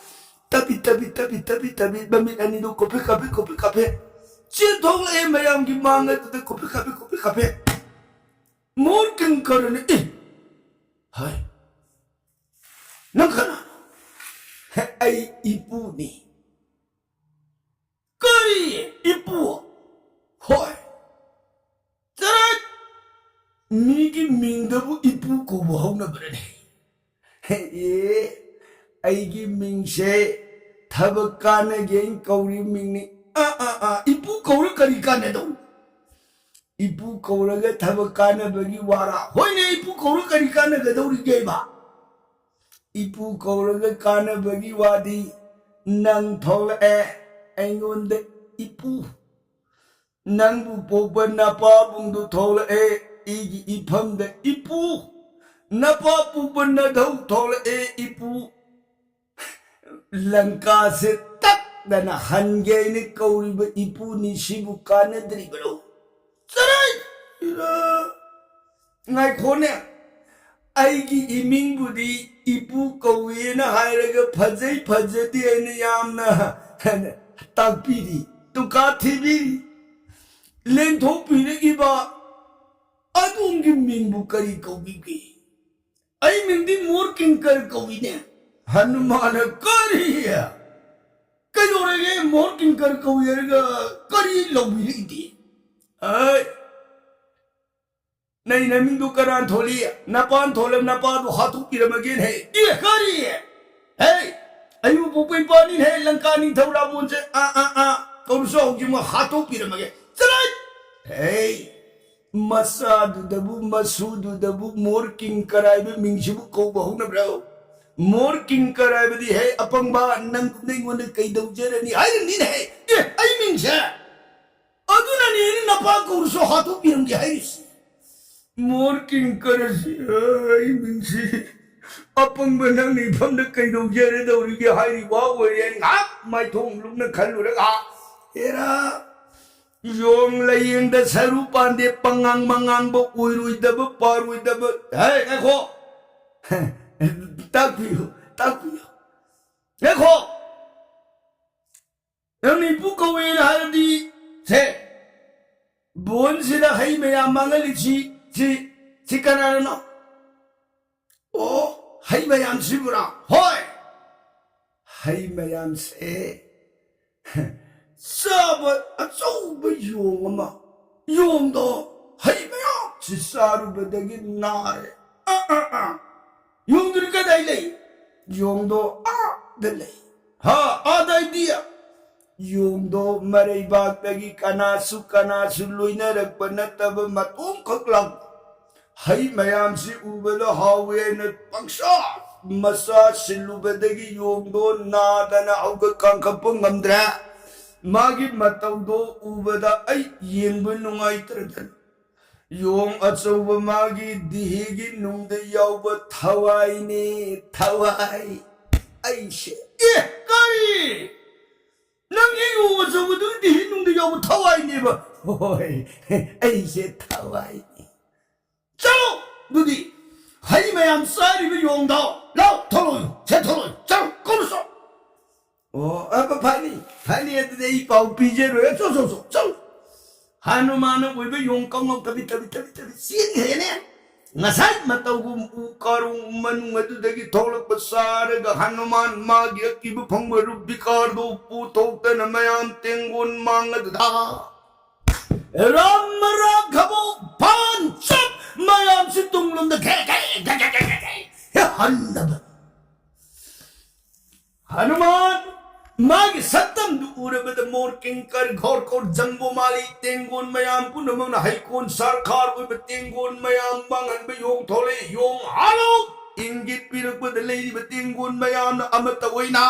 ꯇꯞꯄꯤ, ꯇꯞꯄꯤ, ꯇꯞꯄꯤ, ꯇꯞꯄꯤ, ꯇꯞꯄꯤ ꯃꯃꯤꯠ ꯑꯅꯤꯗꯨ ꯀꯨꯞꯐꯦ, ꯀꯥꯞꯐꯦ, ꯀꯨꯞꯐꯦ, ꯀꯥꯞꯐꯦ ꯆꯦꯟꯊꯣꯛꯂꯛꯑꯦ ꯃꯌꯥꯝꯒꯤ ꯃꯥꯡ ꯑꯗꯨꯗ ꯀꯨꯞꯐꯦ, ꯀꯥꯞꯐꯦ, ꯀꯨꯞꯐꯦ, ꯀꯥꯞꯐꯦ꯫ ꯃꯣꯔ ꯀꯤꯡꯀꯔꯅ, "ꯑꯦ, ꯍꯥꯏ, ꯅꯪ ꯀꯅꯥꯅꯣ?" "ꯑꯩ ꯏꯄꯨꯅꯤ꯫" "ꯀꯔꯤ ꯏꯄꯨ?" "ꯍꯣꯏ, ꯆꯔꯠ! ꯃꯤꯒꯤ ꯃꯤꯡꯗꯕꯨ ꯏꯄꯨ ꯀꯧꯕ ꯍꯧꯅꯕ꯭ꯔꯅꯦ?" "ꯑꯦ, ꯑꯩꯒꯤ ꯃꯤꯡꯁꯦ ꯊꯕꯛ ꯀꯥꯟꯅꯒꯦꯅ ꯀꯧꯔꯤ ꯃꯤꯡꯅꯤ꯫" "ꯑꯥ, ꯑꯥ, ꯑꯥ, ꯏꯄꯨ ꯀꯧꯔ ꯀꯔꯤ ꯀꯥꯟꯅꯗꯧ?" "ꯏꯄꯨ ꯀꯧꯔꯒ ꯊꯕꯛ ꯀꯥꯟꯅꯕꯒꯤ ꯋꯥꯔꯥ?" "ꯍꯣꯏꯅꯦ, ꯏꯄꯨ ꯀꯧꯔ ꯀꯔꯤ ꯀꯥꯟꯅꯒꯗꯧꯔꯤꯒꯦꯕ?" "ꯏꯄꯨ ꯀꯧꯔꯒ ꯀꯥꯟꯅꯕꯒꯤ ꯋꯥꯗꯤ ꯅꯪ ꯊꯣꯛꯂꯛꯑꯦ ꯑꯩꯉꯣꯟꯗ ꯏꯄꯨ꯫ ꯅꯪꯕꯨ ꯄꯣꯛꯄ ꯅꯄꯥꯕꯨꯡꯗꯨ ꯊꯣꯛꯂꯛꯑꯦ ꯑꯩꯒꯤ ꯏꯐꯝꯗ, ꯏꯄꯨ꯫ ꯅꯄꯥ ꯄꯣꯛꯄ ꯅꯙꯧ ꯊꯣꯛꯂꯛꯑꯦ, ꯏꯄꯨ꯫ ꯂꯪꯀꯥꯁꯦ ꯇꯛꯇꯅ ꯍꯟꯒꯦ ꯍꯥꯏꯅ ꯀꯧꯔꯤꯕ ꯏꯄꯨꯅꯤ, ꯁꯤꯕꯨ ꯀꯥꯟꯅꯗ꯭ꯔꯤꯕꯔꯣ? ꯆꯔꯥꯏ! ꯏꯔꯥ! ꯉꯥꯏꯈꯣꯅꯦ, ꯑꯩꯒꯤ ꯏꯃꯤꯡꯕꯨꯗꯤ ꯏꯄꯨ ꯀꯧꯏꯅ ꯍꯥꯏꯔꯒ ꯐꯖꯩ ꯐꯖꯗꯦ ꯍꯥꯏꯅ ꯌꯥꯝꯅ ꯇꯥꯛꯄꯤꯔꯤ, ꯇꯨꯀꯥ ꯊꯤꯕꯤꯔꯤ, ꯂꯦꯡꯊꯣꯛꯄꯤꯔꯛꯏꯕ꯫ ꯑꯗꯣꯝꯒꯤ ꯃꯤꯡꯕꯨ ꯀꯔꯤ ꯀꯧꯕꯤꯒꯦ? ꯑꯩ ꯃꯤꯡꯗꯤ ꯃꯣꯔ ꯀꯤꯡꯀꯔ ꯀꯧꯏꯅꯦ꯫ ꯍꯅꯨꯃꯥꯟꯅ, "ꯀꯔꯤ? ꯀꯩꯗꯧꯔꯒꯦ? ꯃꯣꯔ ꯀꯤꯡꯀꯔ ꯀꯧꯏ ꯍꯥꯏꯔꯒ ꯀꯔꯤ ꯂꯧꯕꯤꯔꯛꯏꯗꯤ?" ꯑꯩ, "ꯅꯪ ꯅꯃꯤꯡꯗꯨ ꯀꯅꯥꯅ ꯊꯣꯜꯂꯤ? ꯅꯄꯥꯅ ꯊꯣꯜꯂꯕ ꯅꯄꯥꯗꯨ ꯍꯥꯠꯇꯣꯛꯄꯤꯔꯝꯃꯒꯦꯅ ꯍꯦ꯫ ꯑꯦ, ꯀꯔꯤ? ꯍꯦ, ꯑꯩꯕꯨ ꯄꯣꯛꯄ ꯏꯄꯥꯅꯤꯅ ꯍꯦ, ꯂꯪꯀꯥ ꯅꯤꯡꯊꯧ ꯔꯥꯕꯣꯟꯁꯦ, ꯑꯥ, ꯑꯥ, ꯑꯥ, ꯀꯧꯔꯁꯨ ꯍꯧꯖꯤꯛꯃꯛ ꯍꯥꯠꯇꯣꯛꯄꯤꯔꯝꯃꯒꯦ꯫ ꯆꯠꯂꯣ!" ꯍꯦ, ꯃꯆꯥꯗꯨꯗꯕꯨ, ꯃꯁꯨꯗꯨꯗꯕꯨ ꯃꯣꯔ ꯀꯤꯡꯀꯔ ꯍꯥꯏꯕ ꯃꯤꯡꯁꯤꯕꯨ ꯀꯧꯕ ꯍꯧꯅꯕ꯭ꯔꯣ? ꯃꯣꯔ ꯀꯤꯡꯀꯔ ꯍꯥꯏꯕꯗꯤ, ꯍꯦ ꯑꯄꯪꯕ, ꯅꯪ ꯑꯩꯉꯣꯟꯗ ꯀꯩꯗꯧꯖꯔꯅꯤ ꯍꯥꯏꯔꯤꯕꯅꯤꯅꯦ ꯍꯦ꯫ ꯑꯦ, ꯑꯩ ꯃꯤꯡꯁꯦ? ꯑꯗꯨꯅꯅꯦ ꯑꯩꯅ ꯅꯄꯥ ꯀꯧꯔꯁꯨ ꯍꯥꯠꯇꯣꯛꯄꯤꯔꯝꯒꯦ ꯍꯥꯏꯔꯤꯁꯤ꯫ ꯃꯣꯔ ꯀꯤꯡꯀꯔ ꯑꯁꯤ, ꯑꯩ ꯃꯤꯡꯁꯤ ꯑꯄꯪꯕ ꯅꯪꯅ ꯏꯐꯝꯗ ꯀꯩꯗꯧꯖꯔꯗꯧꯔꯤꯒꯦ ꯍꯥꯏꯔꯤ ꯋꯥ ꯑꯣꯏꯔꯦ꯫ ꯉꯥꯏꯍꯥꯛ ꯃꯥꯏꯊꯣꯡ ꯂꯨꯞꯅ ꯈꯜꯂꯨꯔꯒ, ꯑꯦꯔꯥ, ꯌꯣꯡ ꯂꯥꯌꯦꯡꯗ ꯁꯔꯨ ꯄꯥꯟꯗꯦ, ꯄꯉꯥꯡ ꯃꯉꯥꯡꯕ ꯑꯣꯏꯔꯣꯏꯗꯕ ꯄꯥꯔꯣꯏꯗꯕ꯫ ꯍꯦ, ꯉꯥꯏꯈꯣ꯫ ꯇꯥꯛꯄꯤꯌꯨ, ꯇꯥꯛꯄꯤꯌꯨ꯫ ꯉꯥꯏꯈꯣ꯫ ꯅꯪ ꯏꯄꯨ ꯀꯧꯋꯦꯅ ꯍꯥꯏꯔꯗꯤ, ꯁꯦ, ꯕꯣꯟꯁꯤꯗ ꯍꯩ ꯃꯌꯥꯝ ꯃꯥꯡꯍꯜꯂꯤꯁꯤ, ꯁꯤ, ꯁꯤ ꯀꯅꯥꯅꯅꯣ? ꯑꯣ, ꯍꯩ ꯃꯌꯥꯝꯁꯤꯕꯨꯔꯥ? ꯍꯣꯏ! ꯍꯩ ꯃꯌꯥꯝꯁꯦ ꯆꯥꯕ ꯑꯆꯧꯕ ꯌꯣꯡ ꯑꯃ, ꯌꯣꯡꯗꯣ ꯍꯩ ꯃꯌꯥꯝꯁꯤ ꯆꯥꯔꯨꯕꯗꯒꯤ ꯅꯥꯔꯦ꯫ ꯑ, ꯑ, ꯑ꯫ ꯌꯣꯡꯗꯨꯗꯤ ꯀꯗꯥꯏ ꯂꯩ? ꯌꯣꯡꯗꯣ ꯑꯥꯗ ꯂꯩ꯫ ꯍꯥ, ꯑꯥꯗ ꯍꯥꯏꯗꯤ? ꯌꯣꯡꯗꯣ ꯃꯔꯩꯕꯥꯛꯇꯒꯤ ꯀꯅꯥꯁꯨ ꯀꯅꯥꯁꯨ ꯂꯣꯏꯅꯔꯛꯄ ꯅꯠꯇꯕ ꯃꯇꯣꯝꯈꯛ ꯂꯥꯛꯄ꯫ ꯍꯩ ꯃꯌꯥꯝꯁꯤ ꯎꯕꯗ ꯍꯥꯎꯋꯦ ꯍꯥꯏꯅ ꯄꯪꯆꯥ ꯃꯆꯥ ꯁꯤꯜꯂꯨꯕꯗꯒꯤ ꯌꯣꯡꯗꯣ ꯅꯥꯗꯅ ꯍꯧꯒꯠ ꯀꯥꯡꯈꯠꯄ ꯉꯝꯗ꯭ꯔꯦ꯫ ꯃꯥꯒꯤ ꯃꯇꯧꯗꯣ ꯎꯕꯗ ꯑꯩ ꯌꯦꯡꯕ ꯅꯨꯡꯉꯥꯏꯇ꯭ꯔꯗꯅ, ꯌꯣꯡ ꯑꯆꯧꯕ ꯃꯥꯒꯤ ꯗꯤꯍꯤꯒꯤ ꯅꯨꯡꯗ ꯌꯥꯎꯕ ꯊꯋꯥꯏꯅꯦ, ꯊꯋꯥꯏ꯫ ꯑꯩꯁꯦ, "ꯑꯦ, ꯀꯔꯤ? ꯅꯪꯒꯤ ꯌꯣꯡ ꯑꯆꯧꯕꯗꯨꯒꯤ ꯗꯤꯍꯤ ꯅꯨꯡꯗ ꯌꯥꯎꯕ ꯊꯋꯥꯏꯅꯦꯕ?" "ꯍꯣꯏ, ꯑꯩꯁꯦ ꯊꯋꯥꯏꯅꯦ꯫ ꯆꯠꯂꯣ ꯑꯗꯨꯗꯤ, ꯍꯩ ꯃꯌꯥꯝ ꯆꯥꯔꯤꯕ ꯌꯣꯡꯗꯣ, ꯂꯥꯎ, ꯊꯣꯛꯂꯛꯑꯣ, ꯁꯦ ꯊꯣꯛꯂꯛꯑꯣ, ꯆꯠꯂꯣ, ꯀꯧꯔꯨ ꯆꯠꯂꯣ꯫" "ꯑꯣ, ꯑ, ꯐ-, ꯐꯅꯤ, ꯐꯅꯤ, ꯑꯗꯨꯗꯤ ꯑꯩ ꯄꯥꯎ ꯄꯤꯖꯔꯣꯏ, ꯆꯣ, ꯆꯣ, ꯆꯣ, ꯆꯠꯂꯣ꯫" ꯍꯅꯨꯃꯥꯟꯅ ꯑꯣꯏꯕ ꯌꯣꯡ ꯀꯧꯅꯣ ꯇꯕꯤ, ꯇꯕꯤ, ꯇꯕꯤ, ꯇꯕꯤ ꯆꯦꯟꯈ꯭ꯔꯦꯅꯦ꯫ ꯉꯁꯥꯏ ꯃꯇꯧꯒꯨꯝ ꯎ ꯀꯥꯔꯣꯡ ꯃꯅꯨꯡ ꯑꯗꯨꯗꯒꯤ ꯊꯣꯛꯂꯛꯄ ꯆꯥꯔꯒ ꯍꯅꯨꯃꯥꯟ ꯃꯥꯒꯤ ꯑꯀꯤꯕ ꯐꯪꯕ ꯔꯨꯞ ꯕꯤꯀꯥꯔꯗꯨ ꯄꯨꯊꯣꯛꯇꯅ ꯃꯌꯥꯝ ꯇꯦꯡꯒꯣꯟ ꯃꯥꯡ ꯑꯗꯨꯗ ꯔꯥꯝ ꯔꯥꯘꯕ ꯄꯥꯟꯆꯞ ꯃꯌꯥꯝꯁꯤ ꯇꯨꯡꯂꯣꯝꯗ ꯘꯦ ꯘꯦ ꯘꯦ ꯍꯟꯅꯕ꯫ ꯍꯅꯨꯃꯥꯟ ꯃꯥꯒꯤ ꯁꯛꯇꯝꯗꯨ ꯎꯔꯕꯗ ꯃꯣꯔ ꯀꯤꯡꯀꯔ ꯘꯣꯔ ꯀꯣꯔ ꯖꯝꯕꯣ ꯃꯥꯂꯤ ꯇꯦꯡꯒꯣꯟ ꯃꯌꯥꯝ ꯄꯨꯝꯅꯃꯛꯅ ꯍꯩꯀꯣꯟ ꯁꯔꯀꯥꯔ ꯑꯣꯏꯕ ꯇꯦꯡꯒꯣꯟ ꯃꯌꯥꯝ ꯃꯥꯡꯍꯟꯕ ꯌꯣꯡ ꯊꯣꯛꯂꯛꯏ꯫ ꯌꯣꯡ ꯍꯥꯂꯣ! ꯏꯪꯒꯤꯠ ꯄꯤꯔꯛꯄꯗ ꯂꯩꯔꯤꯕ ꯇꯦꯡꯒꯣꯟ ꯃꯌꯥꯝꯅ ꯑꯃꯠꯇ ꯑꯣꯏꯅ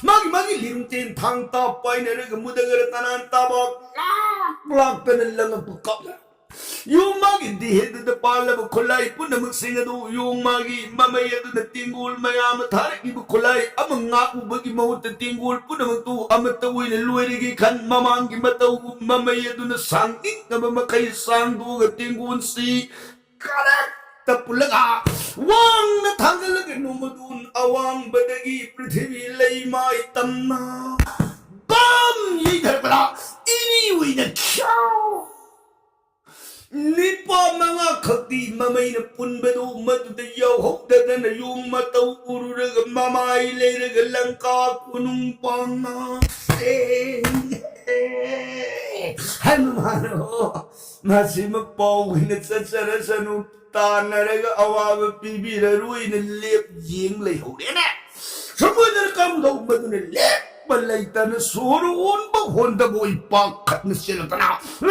ꯃꯥꯒꯤ ꯃꯥꯒꯤ ꯂꯤꯔꯨꯡ ꯇꯦꯟ ꯊꯥꯡ ꯇꯥ ꯄꯥꯏꯅꯔꯒ ꯃꯨꯗꯒꯔ ꯇꯅꯥꯟ ꯇꯥꯕ ꯂꯥꯛ ꯂꯥꯛꯇꯅ ꯂꯪꯉꯛꯄ ꯀꯞꯂ ꯌꯣꯡ ꯃꯥꯒꯤ ꯗꯤꯍꯦꯗꯨꯗ ꯄꯥꯜꯂꯕ ꯈꯨꯠꯂꯥꯏ ꯄꯨꯝꯅꯃꯛꯁꯤꯡ ꯑꯗꯨ ꯌꯣꯡ ꯃꯥꯒꯤ ꯃꯃꯩ ꯑꯗꯨꯅ ꯇꯦꯡꯒꯣꯜ ꯃꯌꯥꯝ ꯑꯃ ꯊꯥꯔꯛꯂꯤꯕ ꯈꯨꯠꯂꯥꯏ ꯑꯃ ꯉꯥꯛꯎꯕꯒꯤ ꯃꯍꯨꯠꯇ ꯇꯦꯡꯒꯣꯜ ꯄꯨꯝꯅꯃꯛꯇꯨ ꯑꯃꯠꯇ ꯑꯣꯏꯅ ꯂꯣꯏꯔꯒꯦ ꯈꯟ ꯃꯃꯥꯡꯒꯤ ꯃꯇꯧꯒꯨꯝ ꯃꯃꯩ ꯑꯗꯨꯅ ꯁꯥꯡꯅꯤꯡꯉꯕ ꯃꯈꯩ ꯁꯥꯡꯗꯣꯛꯑꯒ ꯇꯦꯡꯒꯣꯜꯁꯤ ꯀꯔꯛꯇ ꯄꯨꯜꯂꯒ ꯋꯥꯡꯅ ꯊꯥꯡꯒꯠꯂꯒ ꯅꯣꯡꯃꯗꯨꯟ ꯑꯋꯥꯡꯕꯗꯒꯤ ꯄ꯭ꯔꯤꯊꯤꯕꯤ ꯂꯩꯃꯥꯏ ꯇꯝꯅ ꯕꯝ ꯌꯩꯊꯔꯛꯄꯗ ꯏꯅꯤ ꯑꯣꯏꯅ ꯈ꯭ꯌꯥꯎ ꯅꯤꯄꯥ ꯃꯉꯥ ꯈꯛꯇꯤ ꯃꯃꯩꯅ ꯄꯨꯟꯕꯗꯨ ꯃꯗꯨꯗ ꯌꯥꯎꯍꯧꯗꯗꯅ ꯌꯣꯡ ꯃꯇꯧ ꯎꯔꯨꯔꯒ ꯃꯃꯥꯏ ꯂꯩꯔꯒ ꯂꯪꯀꯥ ꯀꯣꯅꯨꯡ ꯄꯥꯡꯅ ꯍꯅꯨꯃꯥꯟ ꯍꯣ, ꯃꯁꯤꯃ ꯄꯥꯎ ꯑꯣꯏꯅ ꯆꯠꯆꯔꯁꯅꯨ, ꯇꯥꯟꯅꯔꯒ ꯑꯋꯥꯕ ꯄꯤꯕꯤꯔꯔꯣꯏꯅ ꯂꯦꯞ ꯌꯦꯡ ꯂꯩꯍꯧꯔꯦꯅꯦ꯫ ꯁꯃꯨꯗ꯭ꯔ ꯀꯝꯗꯧꯕꯗꯨꯅ ꯂꯦꯞꯄ ꯂꯩꯇꯅ ꯁꯣꯔ ꯍꯣꯟꯕ ꯍꯣꯟꯗꯕ ꯑꯣꯏ ꯄꯥꯈꯠꯅ ꯆꯦꯜꯂꯛꯇꯅ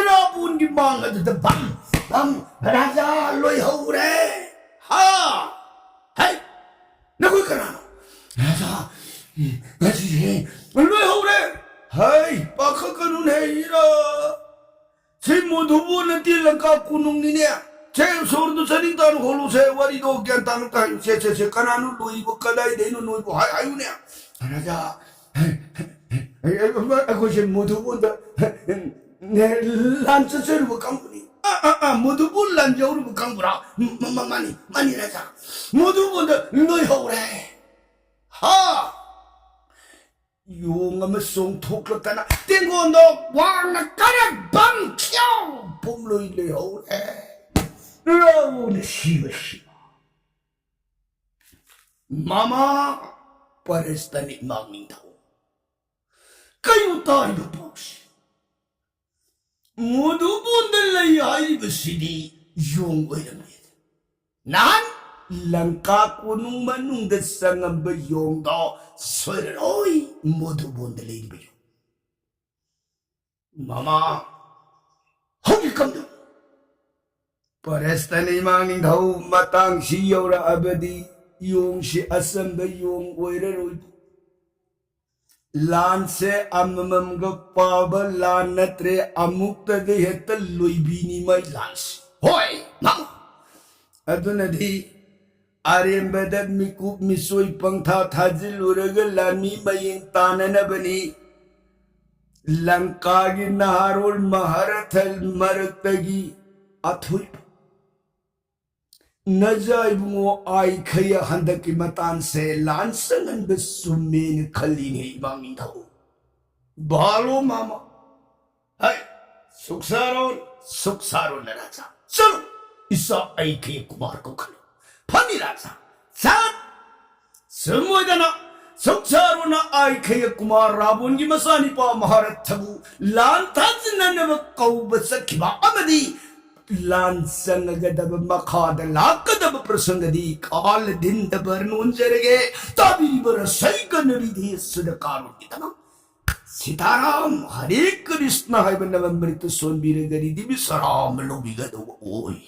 ꯔꯥꯕꯣꯟꯒꯤ ꯃꯥꯡ ꯑꯗꯨꯗ ꯕꯝ ꯕꯝ "ꯔꯥꯖꯥ ꯂꯣꯏꯍꯧꯔꯦ!" "ꯍꯥ? ꯍꯩ! ꯅꯈꯣꯏ ꯀꯅꯥꯅꯣ?" "ꯔꯥꯖꯥ, ꯉꯁꯤꯁꯦ ꯂꯣꯏꯍꯧꯔꯦ!" ꯍꯩ, ꯄꯥꯈꯠꯀꯅꯨꯅꯦ, ꯏꯔꯥ꯫ ꯁꯤ ꯃꯣꯙꯨꯕꯨ ꯅꯠꯇꯦ, ꯂꯪꯀꯥ ꯀꯣꯅꯨꯡꯅꯤꯅꯦ꯫ ꯁꯦ, ꯁꯣꯔꯗꯨ ꯆꯥꯅꯤꯡ ꯇꯥꯅ ꯍꯣꯜꯂꯨꯁꯦ, ꯋꯥꯔꯤꯗꯣ ꯒ꯭ꯌꯥꯟ ꯇꯥꯅ ꯇꯥꯏꯌꯨ꯫ ꯁꯦ, ꯁꯦ, ꯁꯦ, ꯀꯅꯥꯅꯣ ꯂꯣꯏꯕ, ꯀꯗꯥꯏꯗꯩꯅꯣ ꯅꯣꯏꯕꯨ? ꯍꯥꯏ-, ꯍꯥꯏꯌꯨꯅꯦ꯫ ꯔꯥꯖꯥ, ꯑꯩꯈꯣꯏꯁꯦ ꯃꯣꯙꯨꯕꯨꯗ ꯂꯥꯟ ꯆꯠꯆꯔꯨꯕ ꯀꯥꯡꯕꯨꯅꯤ꯫ ꯑ, ꯑ, ꯑ, ꯃꯣꯙꯨꯕꯨ ꯂꯥꯟ ꯌꯧꯔꯨꯕ ꯀꯥꯡꯕꯨꯔꯥ? ꯃ-, ꯃ-, ꯃꯥꯅꯤ, ꯃꯥꯅꯤ ꯔꯥꯖꯥ꯫ ꯃꯣꯙꯨꯕꯨꯗ ꯂꯣꯏꯍꯧꯔꯦ꯫ ꯍꯥ! ꯌꯣꯡ ꯑꯃ ꯆꯣꯡꯊꯣꯛꯂꯛꯇꯅ ꯇꯦꯡꯒꯣꯟꯗꯣ ꯋꯥꯡꯅ ꯀꯥꯔꯛ ꯕꯪ ꯈ꯭ꯌꯥꯎ ꯄꯨꯝꯂꯣꯏ ꯂꯩꯍꯧꯔꯦ꯫ ꯂꯧꯅ ꯁꯤꯕ ꯁꯤꯕ꯫ ꯃꯃꯥ ꯄꯔꯁꯇꯅꯤ ꯃꯥꯡꯅꯤꯡꯊꯧ꯫ ꯀꯩꯅꯣ ꯇꯥꯔꯤꯕ ꯄꯥꯎꯁꯤ? ꯃꯣꯙꯨꯕꯨꯟꯗ ꯂꯩ ꯍꯥꯏꯔꯤꯕꯁꯤꯗꯤ ꯌꯣꯡ ꯑꯣꯏꯔꯝꯃꯦ꯫ ꯅꯍꯥꯟ ꯂꯪꯀꯥ ꯀꯣꯅꯨꯡ ꯃꯅꯨꯡꯗ ꯆꯪꯉꯝꯕ ꯌꯣꯡꯗꯣ ꯁꯣꯏꯔꯔꯣꯏ ꯃꯣꯙꯨꯕꯨꯟꯗ ꯂꯩꯔꯤꯕ ꯌꯣꯡ꯫ ꯃꯃꯥ, ꯍꯧꯖꯤꯛ ꯀꯝꯗꯧ? ꯄꯔꯦꯁꯇꯅ ꯏꯃꯥ ꯅꯤꯡꯊꯧ ꯃꯇꯥꯡꯁꯤ ꯌꯧꯔꯛꯑꯕꯗꯤ ꯌꯣꯡꯁꯤ ꯑꯆꯝꯕ ꯌꯣꯡ ꯑꯣꯏꯔꯔꯣꯏ꯫ ꯂꯥꯟꯁꯦ ꯑꯃꯃꯝꯒ ꯄꯥꯕ ꯂꯥꯟ ꯅꯠꯇ꯭ꯔꯦ, ꯑꯃꯨꯛꯇꯗ ꯍꯦꯛꯇ ꯂꯣꯏꯕꯤꯅꯤ ꯃꯥꯏ ꯂꯥꯟꯁꯤ꯫ ꯍꯣꯏ, ꯃꯃꯥ꯫ ꯑꯗꯨꯅꯗꯤ ꯑꯔꯦꯝꯕꯗ ꯃꯤꯀꯨꯞ ꯃꯤꯆꯣꯏ ꯄꯪꯊꯥ ꯊꯥꯖꯤꯜꯂꯨꯔꯒ ꯂꯥꯟꯃꯤ ꯃꯌꯦꯡ ꯇꯥꯅꯅꯕꯅꯤ꯫ ꯂꯪꯀꯥꯒꯤ ꯅꯍꯥꯔꯣꯜ ꯃꯍꯥꯔꯊ ꯃꯔꯛꯇꯒꯤ ꯑꯊꯣꯏꯕ ꯅꯖꯥ ꯏꯕꯨꯡꯉꯣ ꯑꯥꯏꯈꯩ ꯍꯟꯗꯛꯀꯤ ꯃꯇꯥꯡꯁꯦ ꯂꯥꯟ ꯆꯪꯍꯟꯕ ꯆꯨꯝꯃꯦꯅ ꯈꯜꯂꯤꯅꯦ ꯏꯃꯥ ꯅꯤꯡꯊꯧ꯫ ꯚꯥꯂꯣ ꯃꯃꯥ꯫ ꯍꯩ, ꯁꯨꯛꯁꯥꯔꯣꯟ, ꯁꯨꯛꯁꯥꯔꯣꯟ ꯔꯥꯖꯥ꯫ ꯆꯠꯂꯨ, ꯏꯆꯥ ꯑꯥꯏꯈꯩ ꯀꯨꯃꯥꯔ ꯀꯧꯈꯠꯂꯨ꯫ ꯐꯅꯤ ꯔꯥꯖꯥ꯫ ꯁꯠ! ꯁꯨꯝ ꯑꯣꯏꯗꯅ ꯁꯨꯛꯁꯥꯔꯣꯟꯅ ꯑꯥꯏꯈꯩ ꯀꯨꯃꯥꯔ ꯔꯥꯕꯣꯟꯒꯤ ꯃꯆꯥꯅꯤꯄꯥ ꯃꯍꯥꯔꯊꯕꯨ ꯂꯥꯟ ꯊꯥꯖꯤꯟꯅꯅꯕ ꯀꯧꯕ ꯆꯠꯈꯤꯕ ꯑꯃꯗꯤ ꯂꯥꯟ ꯆꯪꯉꯒꯗꯕ ꯃꯈꯥꯗ ꯂꯥꯛꯀꯗꯕ ꯄ꯭ꯔꯁꯪꯒꯗꯤ ꯀꯥꯂꯗꯤꯟꯗ ꯕꯔ ꯅꯣꯟꯖꯔꯒꯦ꯫ ꯇꯥꯕꯤꯔꯤꯕ ꯔꯁꯩꯒ ꯅꯔꯤꯗꯤ ꯁꯨꯗꯀꯥꯔꯣꯟꯒꯤꯗꯃꯛ ꯁꯤꯇꯥꯔꯥꯝ ꯍꯔꯦ ꯀ꯭ꯔꯤꯁꯅ ꯍꯥꯏꯕ ꯅꯃꯝꯕꯔꯤꯇ ꯁꯣꯟꯕꯤꯔꯒ ꯔꯤꯗꯤꯕꯤ ꯁꯔꯥꯝ ꯂꯧꯕꯤꯒꯗꯧꯕ ꯑꯣꯏ꯫